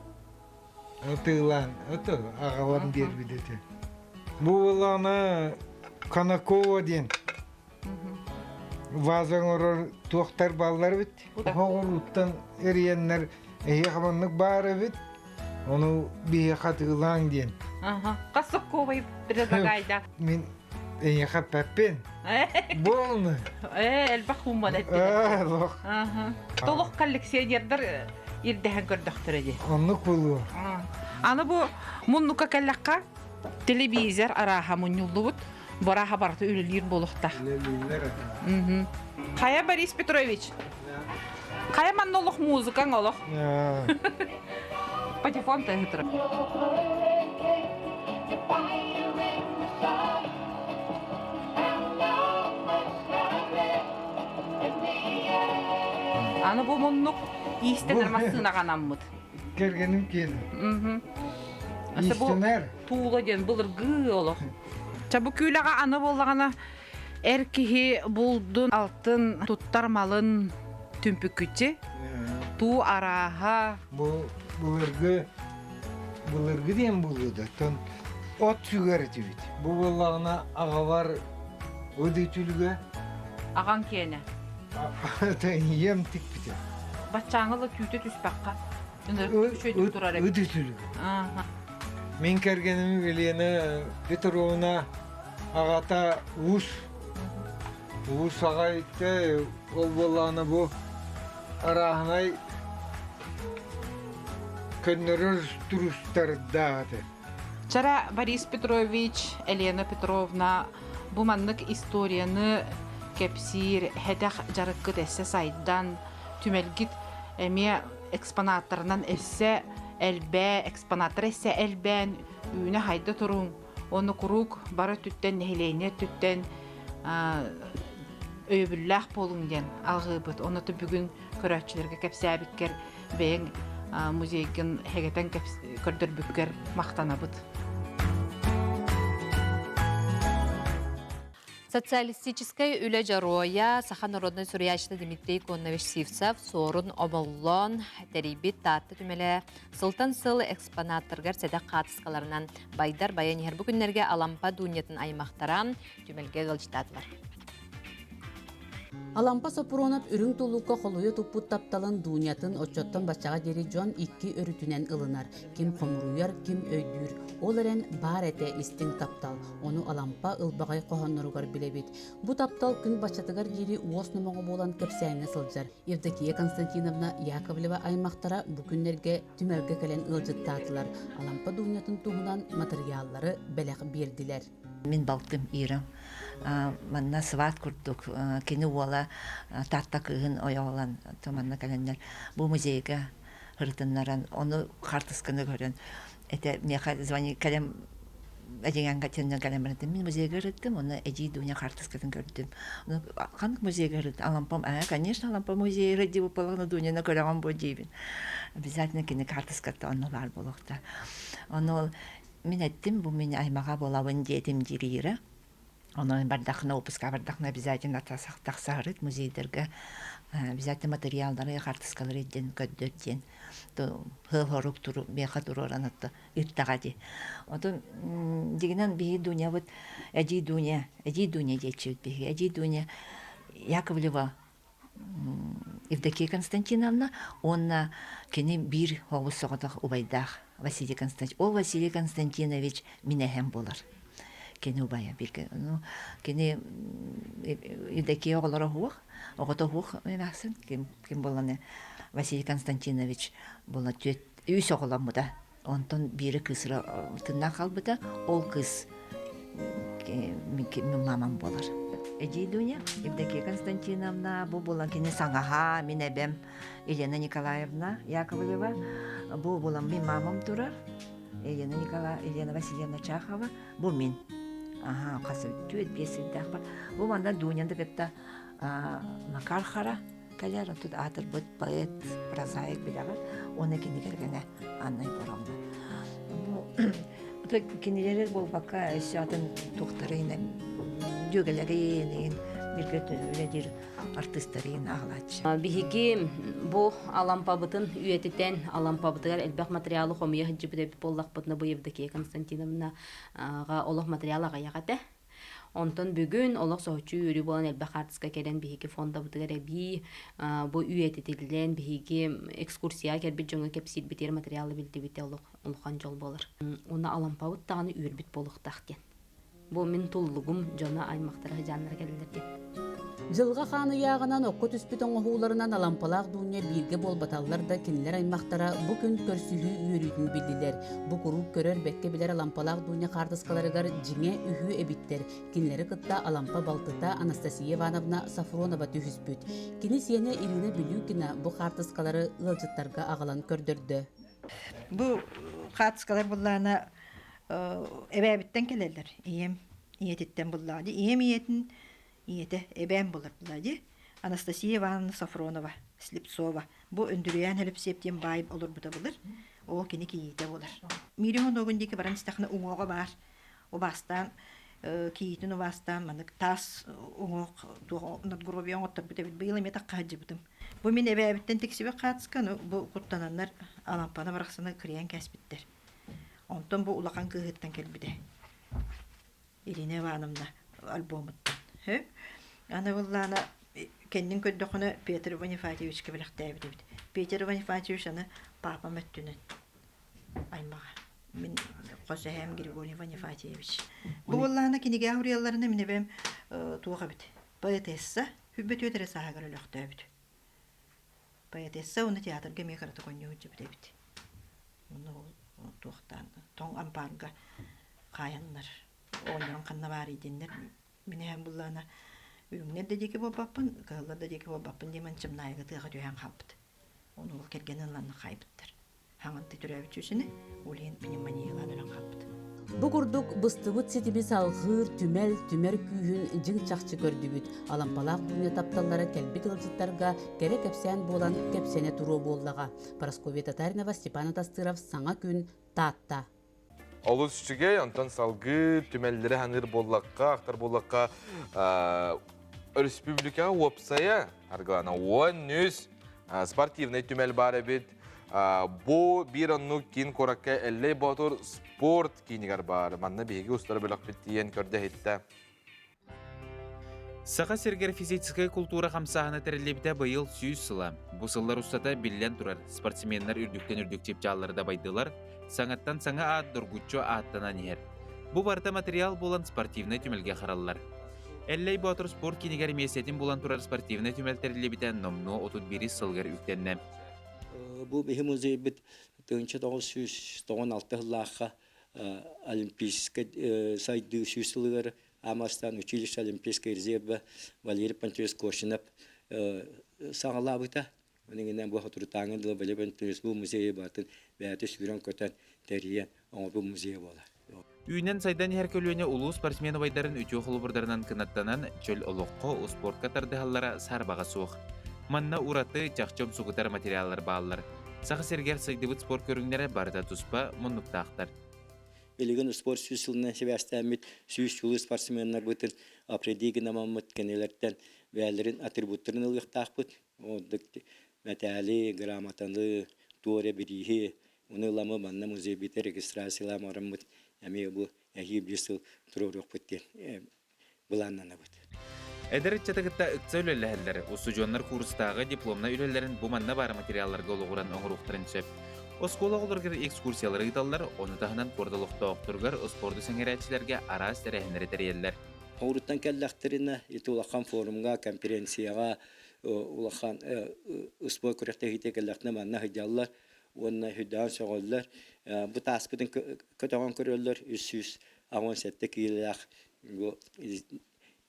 Атыылаан, ото аҕалан биэрбит этэ. Бу буоллаҕына Конакова диэн ваза оҥорор туохтар бааллар эбит. Оҕуруттан эрийэннэр эһиэхэ маннык баар эбит, ону биһиэхэ атыылааҥ диэн. Ага. Хас сокковай предлагайда? Мин эйиэхэ эппэппин. Буолну. Э, элбэх хуумман эттилэр. Олох. Ага. Толох коллекционердар ирдэһэн көрдөхтөрө дии. Оннук буолуо. Аны бу муннукка кэллэххэ телевизор арааһа мунньуллубут. Барааһа барыта үлэлиир буолуохтаах. Үлэлииллэр. Хайа Борис Петрович? Хайа манна олох музыкаҥ олох? Патефон тыаһытыр. Аны бу муннук иистэнэр массыынаҕа анаммыт. Кэргэним киэнэ. Иистэнэр. Туула диэн былыргы олох. Ча бу күүлэҕэ аны буоллаҕына эр киһи булдун алтын туттар малын түмпүккүччи туу арааһа. Бу былыргы былыргы диэн буолуо да оттон от сүгэр этибит. Бу буоллаҕына аҕабар ыдытүлүгэ. Аҕаҥ киэнэ. Ийэм тикпитэ. Баччааҥы ыла түүтэ түспэххэ. Үчүгэйдик турар эбит. Ыдытүлүгэ. Мин кэргэним Елена Петровна аҕата уус. Уус аҕа иттэ ол буоллаҕына бу арааһынай көннөрөр турустардаах этэ. Чара Борис Петрович, Елена Петровна бу маннык историяны кэпсиир һэтэх дьарыккыт эссе сайдан, түмэлгит эмиэ экспонаттарынан эссе элбээ, экспонаттар эссе элбээн үүнэ-хайда туруҥ. Уонна куруук бары өттүттэн, нэһилиэнньэ өттүттэн өйөбүллээх буолуҥ диэн алҕыыбыт. Онно бүгүн көрөөччүлэргэ кэпсээбиккэр бэйэҥ музейгын хэгэтэн көрдөрбүккэр махтанабыт. Социалистическай үлэ дьоруойа, саха народнай суруйааччыта Дмитрий Коннович Сивцев Суорун Омоллоон тэрийбит Таатта түмэлэ сылтан сыл экспонаттарыгар сэдэх хаартыскаларынан байдар байан иһэр. Бу күннэргэ Алампа Дуунньатын аймахтара түмэлгэ ыалдьыттаатылар. Алампа Соппуруонап үрүҥ туллукка холуйа туппут тапталын Дунятын оччоттон баччаҕа диэри дьон икки өрүтүнэн ылынар. Ким хомуруйар, ким өйдүүр. Ол эрэн баар этэ истиҥ таптал. Ону Алампа ылбаҕай хоһоонноругар билэбит. Бу таптал күн баччатыгар диэри уос номоҕо буолан кэпсээҥҥэ сылдьар. Евдокия Константиновна Яковлева аймахтара бу күннэргэ түмэлгэ кэлэн ыалдьыттаатылар. Алампа Дунятын туһунан матырыйааллары бэлэх биэрдилэр. Мин балтым Ира манна сват курдук кини уола Таатта кыыһын ойоҕолон манна кэлэннэр бу музейга ырытыннаран ону хаартысканы көрөн этэ миэхэ звони кэлэн эдьигээҥҥэ төннөн кэлэн баран мин музейга ырыттым уонна эдьиий Дуня хаартыскатын көрдүм ханнык музейга ырыт Алампам аа конечно Алампа музейа ырыт диэбит буоллаҕына Дуняны көрөҕүн буо диибин обязательно кини хаартыската онно баар буолуохтаах ону ол Мин эттим, бу мин аймаҕа буолабын диэтим диир Ира. Онон бардахына, опуска бардахына обязательно тахсаарыт музейдарга обязательно материаллары, хартыскалары диэн көрдөр диэн хыл-хорук туру миэхэ туруоран отто ыыттаҕа дии. Отон дигинэн биһи Дунябыт Эдьиий Дуня, Эдьиий Дуня диэччибит биһиги. Эдьиий Дуня Яковлева Евдокия Константиновна уонна кини биир оҕус соҕотох убайдаах Василий Константинович. Ол Василий Константинович мин эһэм буолар. Кини убайа бииргэ. Ну, кини Евдокия оҕолоро уһуох, оҕото уһуох эмээхсин. Ким, ким буолланы Василий Константинович буола түөт үс оҕоломмута. Онтон биирэ кыысыра тыннаах хаалбыта. Ол кыыс мин мамам буолар. Эдьиий Дуня, Евдокия Константиновна, бу буолан кини саҥаһа, мин эбэм Елена Николаевна Яковлева, бу буолан мин мамам турар, Елена Николаевна, Елена Васильевна Чахова, бу мин. Аха, хас түөрт биэс сыйдаах бар. Бу манна Дуняны кытта Макар Хара кэлэр, тут аатырбыт поэт, прозаик билэҕин, уонна кини кэргэнэ Анна Егоровна. Бу кинилэр буолбакка өссө атын туохтарын дьүөгэлэрин бииргэ үлэлиир артыыстарын аҕалааччы. Биһиги бу Алампабытын үйэтитэн, Алампабытыгар элбэх материалы хомуйа сылдьыбыт эбит буоллахпытына, бу Евдокия Константиновнаҕа олох материал аҕыйах этэ. Онтон бүгүн олох соһуччу үөрүү буолан элбэх хаартыска кэлэн биһиги фондабытыгар эбии бу үйэтитиллэн биһиги экскурсияҕа кэлбит дьоҥҥо кэпсиирбитигэр материалы биллибитэ олох улахан дьол буолар. Уонна Алампабыт даҕаны үөрбүт буолуохтаах диэн. Бу мин туллугум дьоно аймахтара сыдьааннара кэллилэр диэн. Дьылҕа хаан ыйааҕынан окко түспүт оҥоһууларынан Алампалаах Дуунньа бииргэ буолбаталлар да кинилэр аймахтара бу күн көрсүһүү үөрүүтүн биллилэр. Бу куруук көрөр, бэккэ билэр Алампалаах Дуунньа хаартыскаларыгар дьиҥэ үһү эбиттэр. Кинилэри кытта Алампа балтыта Анастасия Ивановна Сафронова түһүспүт. Кини сиэнэ Ирина Билюкина бу хаартыскалары ыалдьыттарга аҕалан көрдөрдө. Бу хаартыскалар буллаана эбээбиттэн кэлэллэр. Ийэм ийэтиттэн буллаҕа дии. Ийэм ийэтин ийэтэ эбээм булар буллаҕа дии. Анастасия Ивановна Софронова, Слепцова. Бу Өндүрүйээн Һэлэпсиэп диэн баай олорбута былыр. Ол кини кийиитэ буолар. Миирин хонуогун диэки баран истэххинэ уҥуоҕа баар. Убаастаан кийиитин убаастаан маннык таас уҥуох туох надгробие оҥотторбут эбит. Быйыл эмиэ тахха сылдьыбытым. Бу мин эбээбиттэн тиксибит хаацка, ну бу куттананнар Алампаны барахсаны кырыйан кээспиттэр. Онтон бу улахан кыыһыттан кэлбитэ. Ирина Ивановна альбомуттан. Һө? Аны быллаана кэннин көрдөххүнэ Петр Вонифатьевичка бэлэхтээбит эбит. Петр Вонифатьевич аны папам өттүнэн аймаҕа. Мин хос эһээм Григорий Вонифатьевич. Бу буоллаҕына кинигэ суруйалларына мин эбэм туох эбит? Поэтесса хүббэ түөт эрэ сааһыгар өлөхтөөбүт. Поэтесса уонна театрга эмиэ кыратык оонньуу сылдьыбыт эбит. Онно ол туохтаан тоҥ ампаарга хаайаннар оҕонньорун ханна баарый диэннэр мин эһэм буллаҕына үрүҥнэр да диэки буолбаппын, кыһыллар да диэки буолбаппын диэн Чымнаайыга тыаҕа түһэн хаалбыт. Ону ол кэргэнин ыланна хаайбыттар. Хаҥанты төрөөбүт сүүсүнэ ол иһин пневмониялаан өлөн хаалбыт. Бу курдук быстыбыт ситими салҕыыр түмэл түмэр күүһүн дьиҥ-чахчы көрдүбүт. Алампалаах Дуня тапталлара кэлбит ыалдьыттарга кэрэ кэпсээн буолан кэпсэнэ туруо буоллаҕа. Парасковья Татаринова, Степан Атастыров «Саҥа күн», Таатта. Олус үчүгэй, онтон салгыы түмэллэри ханыыр буоллахха, ахтар буоллахха, өрөспүүбүлүкэҕэ уопсайа аргылана 13 спортивнай түмэл баар эбит. Бу биир оннук киин куоракка Эллэй Боотур спорт киинигэр баар. Манна биһиги устар бөлөхпүт тиийэн көрдө-иһиттэ. Саха сиригэр физическэй култуура хамсааһына тэриллибитэ быйыл 100 сыла. Бу сыллар устата биллэн турар, спортсменнар үрдүктэн үрдүк чыпчааллары дабайдылар, саҥаттан саҥа аат доргуччу ааттанан иһэр. Бу барыта материал буолан спортивнай түмэлгэ хараллар. Эллэй Боотур спорт киинигэр миэстэтин булан турар спортивнай түмэл тэриллибитэ номнуо 31 сылыгар үктэннэ. Бу биһи музейбит 1996 сыллаахха Олимпийскай сайдыы сүүс сылыгар Амастан училище Олимпийскай резервэ Валерий Пантелеевич Кошинов саҕалаабыта. Онугунан бу соторутааҥы дылы Валерий Пантелеевич бу музейы барытын бэйэтэ сүүрэн-көтөн тэрийэн оҥорбут музейа буолар. Үүнэн-сайдан иһэр көлүөнэ улуу спортсмен убайдарын үтүө холобурдарынан кынаттанан, чөл олоххо, успуортка тардыһаллара саарбаҕа суох. Манна ураты, чахчы умсугутар материаллар бааллар. Саха сиригэр сайдыбыт спорт көрүҥнэрэ барыта туспа муннуктаахтар. Билигин спорт 100 сылынан сибээстээммит 100 чулуу спортсменнарбытын определить гынаммыт кинилэртэн бэйэлэрин атрибуттарын ылыахтаахпыт. Ордук мэтээли, грамотаны, туора бирииһи, ону ыламы манна музейбитэ регистрациялаан бараммыт эмиэ бу эһиил биир сыл туруоруохпут диэн былааннанабыт. Эдэр ыччаты кытта ыкса үлэлэһэллэр, устудьуоннар курстааҕы дипломнай үлэлэрин бу манна баар материалларга олоҕуран оҥоруохтарын сөп. Оскуола оҕолоругар экскурсиялары ыыталлар, ону таһынан куорат олохтоохторугар спорду сэҥээрээччилэргэ араас тэрээһиннэри тэрийэллэр. Оҕуруттан кэллэхтэринэ ити улахан форумҥа, конференцияҕа улахан спорт күрэхтэһиитэ кэллэхтэринэ манна сылдьаллар уонна сүрдээҕин сөҕөллөр. Бу тааспытын көтөҕөн көрөллөр 387 киилэлээх бу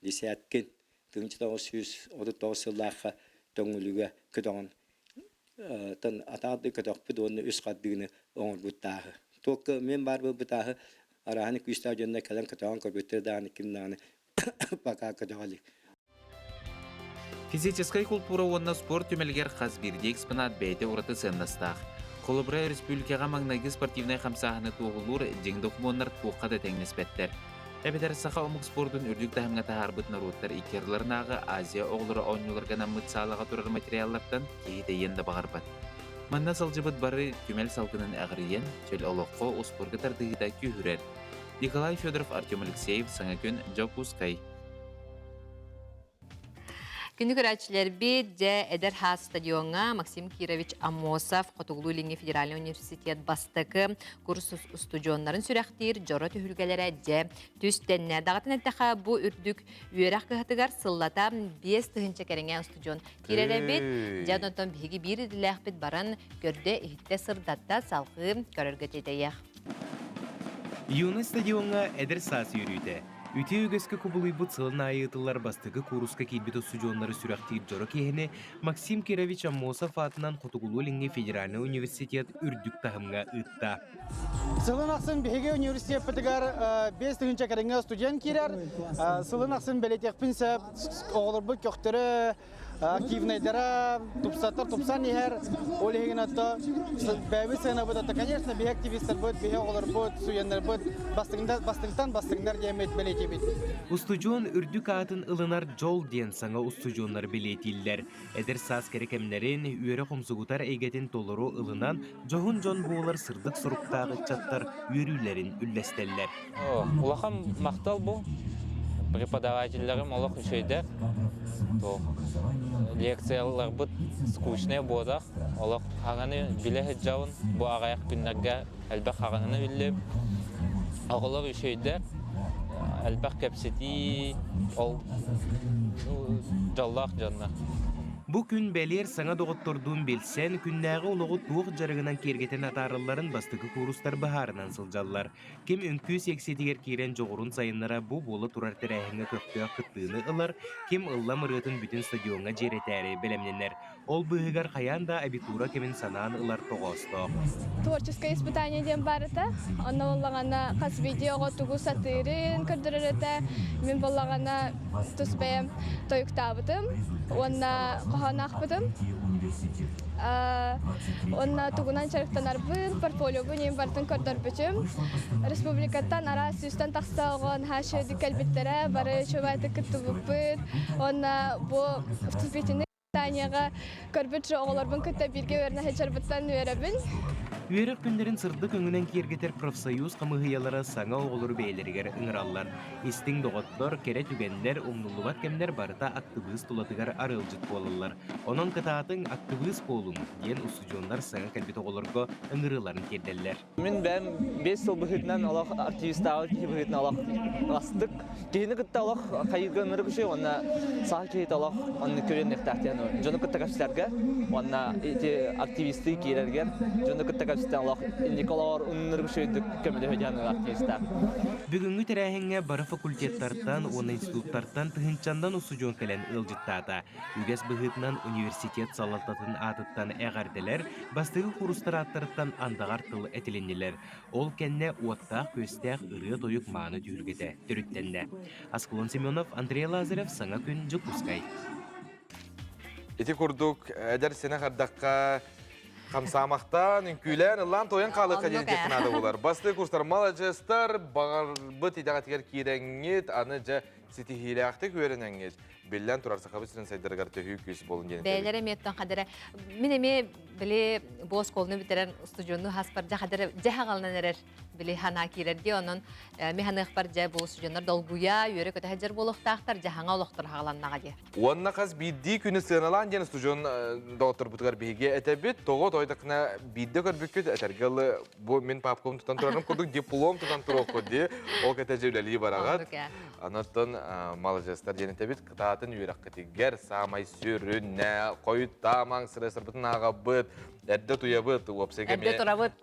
десяткин 1939 сыллаахха Төҥүлүгэ көтөҕөн атаҕы көтөхпүт уонна үс хардыыны оҥорбут тааһы. Туокка мен баар буолбут тааһы арааһын күүстээх дьонно кэлэн көтөҕөн көрбүттэр даҕаны ким даҕаны пока көтөҕө илик. Физическэй култуура уонна спорт түмэлигэр хас биирдии экспонат бэйэтэ ураты сыаннастаах. Холобура, өрөспүүбүлүкэҕэ маҥнайгы спортивнай хамсааһыны туоһулуур дьиҥ докумуоннар туохха да тэҥнэспэттэр. Эбэтэр саха омук спордун үрдүк таһымҥа таһаарбыт норуоттар икки ардыларынааҕы Азия оҕолоро оонньууларга анаммыт саалаҕа турар материаллартан киһи тэйиэн да баҕарбат. Манна сылдьыбыт бары түмэл салгынын эҕирийэн, чөл олоххо успуорка тардыһыыта күүһүрэр. Николай Федоров, Артем Алексеев, Саҥа күн, Дьокуускай. Күнү көрөөччүлэрбит дьэ Эдэр хаас стадиоҥҥа Максим Кирович Аммосов Хотугулуу-Илиҥҥи федеральнай университет бастакы курс устудьуоннарын сүрэхтиир дьоро түһүлгэлэрэ дьэ түстэннэ. Даҕатан эттэхэ, бу үрдүк үөрэх кыһатыгар сыллата 5000 кэриҥэ устудьуон киирэр эбит. Дьэ онтон биһиги биир идэлээхпит баран көрдө-иһиттэ сырдатта салҕыы көрөргө тиэтэйиэх. Юность стадиоҥҥа эдэр саас үөрүүтэ. Үтүө үгэскэ кубулуйбут сылын аайы ыытыллар бастакы кууруска киирбит устудьуоннары сүрэхтиир дьоро киэһэни Максим Кирович Аммосов аатынан Хотугулуу-Илиҥҥи федеральнай университет үрдүк таһымҥа ыытта. Сылын ахсын биһиги университеппытыгар 5000 кэриҥэ студент киирэр. Сылын ахсын бэлиэтиэхпин сөп, оҕолорбут көхтөрө, активнайдара тупсаттар тупсан иһэр. Ол иһигин отто бэйэбит сыанабыт отто, конечно, биһи активистарбыт, биһи оҕолорбут, студеннарбыт бастыҥтан бастыҥнар диэммит бэлиэтиибит. Устудьуон үрдүк аатын ылынар дьол диэн саҥа устудьуоннар бэлиэтииллэр. Эдэр саас кэрэ кэмнэрин, үөрэх умсугутар эйгэтин толору ылынан, дьоһун дьон буолар сырдык соруктаах ыччаттар үөрүүлэрин үллэстэллэр. Улахан махтал бу. Преподавателлэрим олох үчүгэйдэр. Лекцияларбыт скучный буолах. Олох хаҥаны билэ сылдьабын. Бу аҕыйах күннэргэ элбэх хаҥаны биллим. Оҕолор үчүгэйдэр. Элбэх кэпсэтии, ол дьоллоох дьоннор. Бу күн бэлиэр саҥа доҕоттордуун билсэн, күннээҕи олоҕу туох дьарыгынан киэргэтэн атааралларын бастакы куурустар быһаарынан сылдьаллар. Ким үҥкүү сиэксийэтигэр киирэн дьоҕурун сайыннара бу буола турар тэрээһиҥҥэ көхтөөх кыттыыны ылар, ким ыллам ырыатын бүтүн стадиоҥҥа дьиэрэтээри бэлэмнэнэр. Ол быыһыгар хайаан да абитура кэмин санаан ылар тоҕоостоох. Творческое испытание диэн баар этэ. Онно буоллаҕына хас биирдии оҕо тугу сатыырын көрдөрөр этэ. Мин буоллаҕына тус бэйэм тойуктаабытым уонна хоһоон аахпытым. Уонна тугунан дьарыктанарбын, портфолиобун иин барытын көрдөрбүтүм. Республикаттан араас сүүстэн тахса оҕо наһаа үчүгэйдик кэлбиттэрэ, бары үчүгэйдик кыттыбыппыт. Уонна бу вступительный испытанияҕа көрбүт оҕолорбун кытта бииргэ үөрэнэ сылдьарбыттан үөрэбин. Үөрэх күннэрин сырдык өҥүнэн киэргэтэр профсоюз хамыыһыйалара саҥа оҕолору бэйэлэригэр ыҥыраллар. Истиҥ доҕоттор, кэрэ түгэннэр, умнуллубат кэмнэр барыта актыбыыс тулатыгар арыалдьыт буолаллар. Онон кытаатыҥ, актыбыыс буолуҥ, диэн устудьуоннар саҥа кэлбит оҕолорго ыҥырыыларын тиэрдэллэр. Мин бэйэм 5 сыл быһыытынан олох активистаабыт киһи быһыытынан олох астык. Киһини кытта олох хайыырга ынырык үчүгэй уонна саха киһитэ олох оннук көрүөн диэн дьону кытта кэпсэтэргэ уонна ити активистыы киирэргэр дьону кытта кэпсэтэн олох инники олоҕор ынырык үчүгэйдик көмөлөһө диэн активистаах. Бүгүҥҥү тэрээһиҥҥэ бары факультеттартан уонна институттартан тыһыынчаннан устудьуон кэлэн ыалдьыттаата. Үгэс быһыытынан университет салалтатын аатыттан эҕэрдэлэр, бастакы куурустар ааттарыттан андаҕар тыл этилиннилэр. Ол кэннэ уоттаах-күөстээх ырыа-тойук мааны түһүлгэтэ төрүттэннэ. Аскалон Семенов, Андрей Лазарев, Саҥа күн, Дьокуускай. Ити курдук эдэр сэнэх ардахха Хамсаамахтаан, үҥкүүлээн, ыллаан тойон хаалыахха диэн диэххэ наада буолар. Бастыы курстар маладьыастар, баҕарбыт идэҕитигэр киирэҥҥит, аны дьэ ситиһиилээхтик үөрэнэҥҥит, биллэн турар Сахабыт сирин сайдарыгар төһүү күүс буолун диэн этэбит. Бэйэлэрэ эмиэ хадара мин эмиэ били бу оскуоланы бүтэрэн устудьуоннуу хаспар дьэ хадара дьэ хагалынан эрэр били ханаа киирэр дии онон ми ханыахпар дьэ бу устудьуоннар долгуйа үөрэ көтө сылдьар буолуохтаахтар дьэ хаҥа олохтор хагаланнаҕа дии. Уонна хас биирдии күнү сыаналаан диэн устудьуон доҕотторбутугар биһиги этэбит. Тоҕо тойдакына биирдэ көрбүккүт этэргэ ылы бу мин папкабын тутан турарым курдук диплом тутан туруоххут дии. Ол кэтэ үлэлии бараҕат. Онон маладьыастар диэн этэбит. Кытаатын үөрэххитигэр саамай сүрүнэ хойутаамаҥ сырасырбытын ааҕабыт. Эрдэ туйабыт, уопсайга Эрдэ турабыт.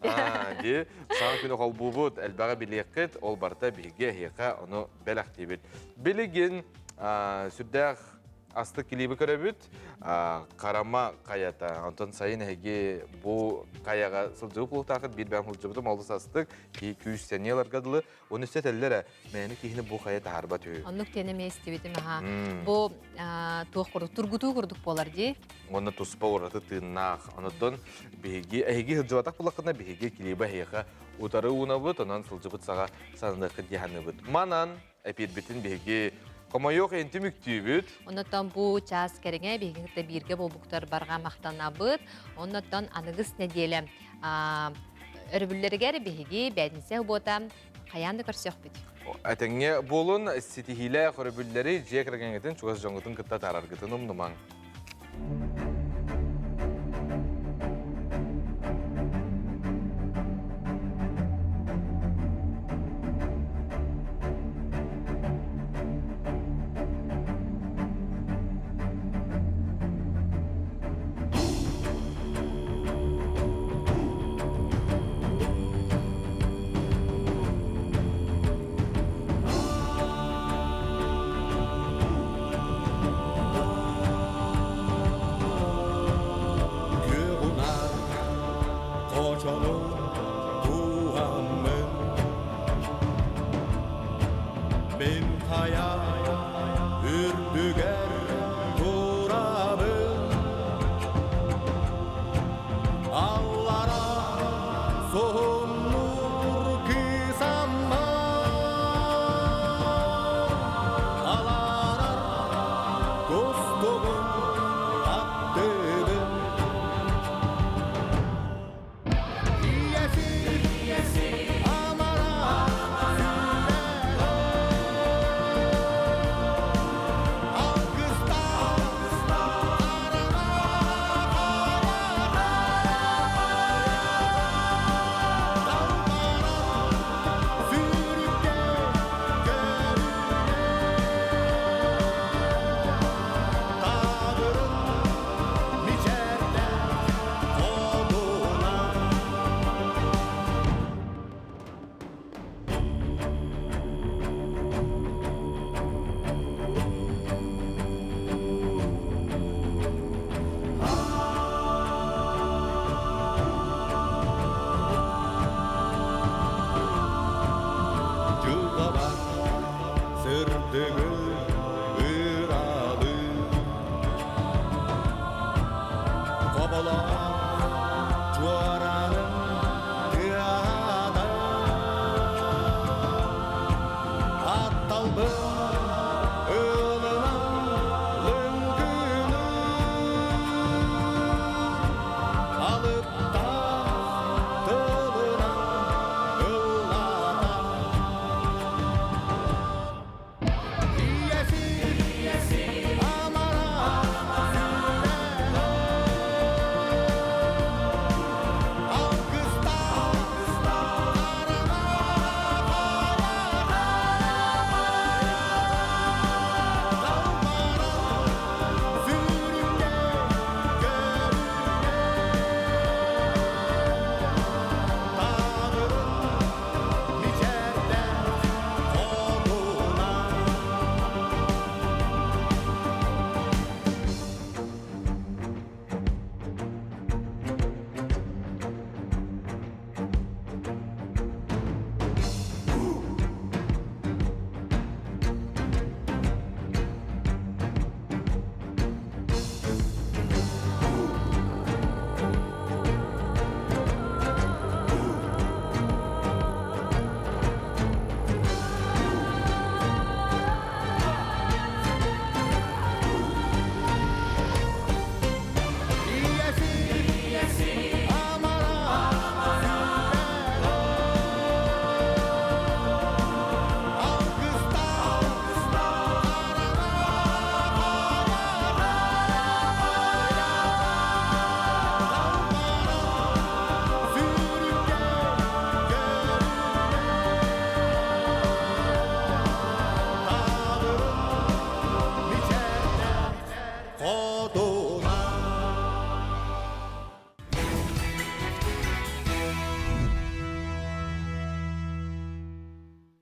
Дии, саҥа күнү холбуубут, элбэҕи билиэххит, ол барыта биһиги эһиэхэ ону бэлэхтиибит. Билигин сүрдээх астык килииби көрөбүт. Харама хайата. Онтон сайын эһиги бу хайаҕа сылдьыбыт буолуохтааххыт, биир бэйэм сылдьыбытым олус астык. Киһи күүс сэниэ ыларга дылы. Оны өссө этэллэр мээнэ киһини бу хайа таһаарбат үһү. Оннук диэн эмиэ истибитим аха. Бу туох курдук тургутуу курдук буолар дии. Уонна туспа ураты тыыннаах. Онотон биһиги эһиги сылдьыбатах буллаххына биһиги килииби эһиэхэ утары уунабыт, онон сылдьыбыт саҕа сананыаххыт дии саныыбыт. Манан эпиирбитин биһиги хомойуох иһин түмүктүүбүт. Оннотон бу чаас кэриҥэ биһиги кытта бииргэ буолбуктар барҕа махтанабыт. Оннотон аныгыс нэдиэлэ өрөбүллэригэр биһиги бээтинсэ буота хайаан да көрсүөхпүт. Этэҥҥэ буолун, ситиһиилээх өрөбүллэри дьиэ кэргэҥҥитин чугас дьоҥҥутун кытта атаараргытын умнумаҥ.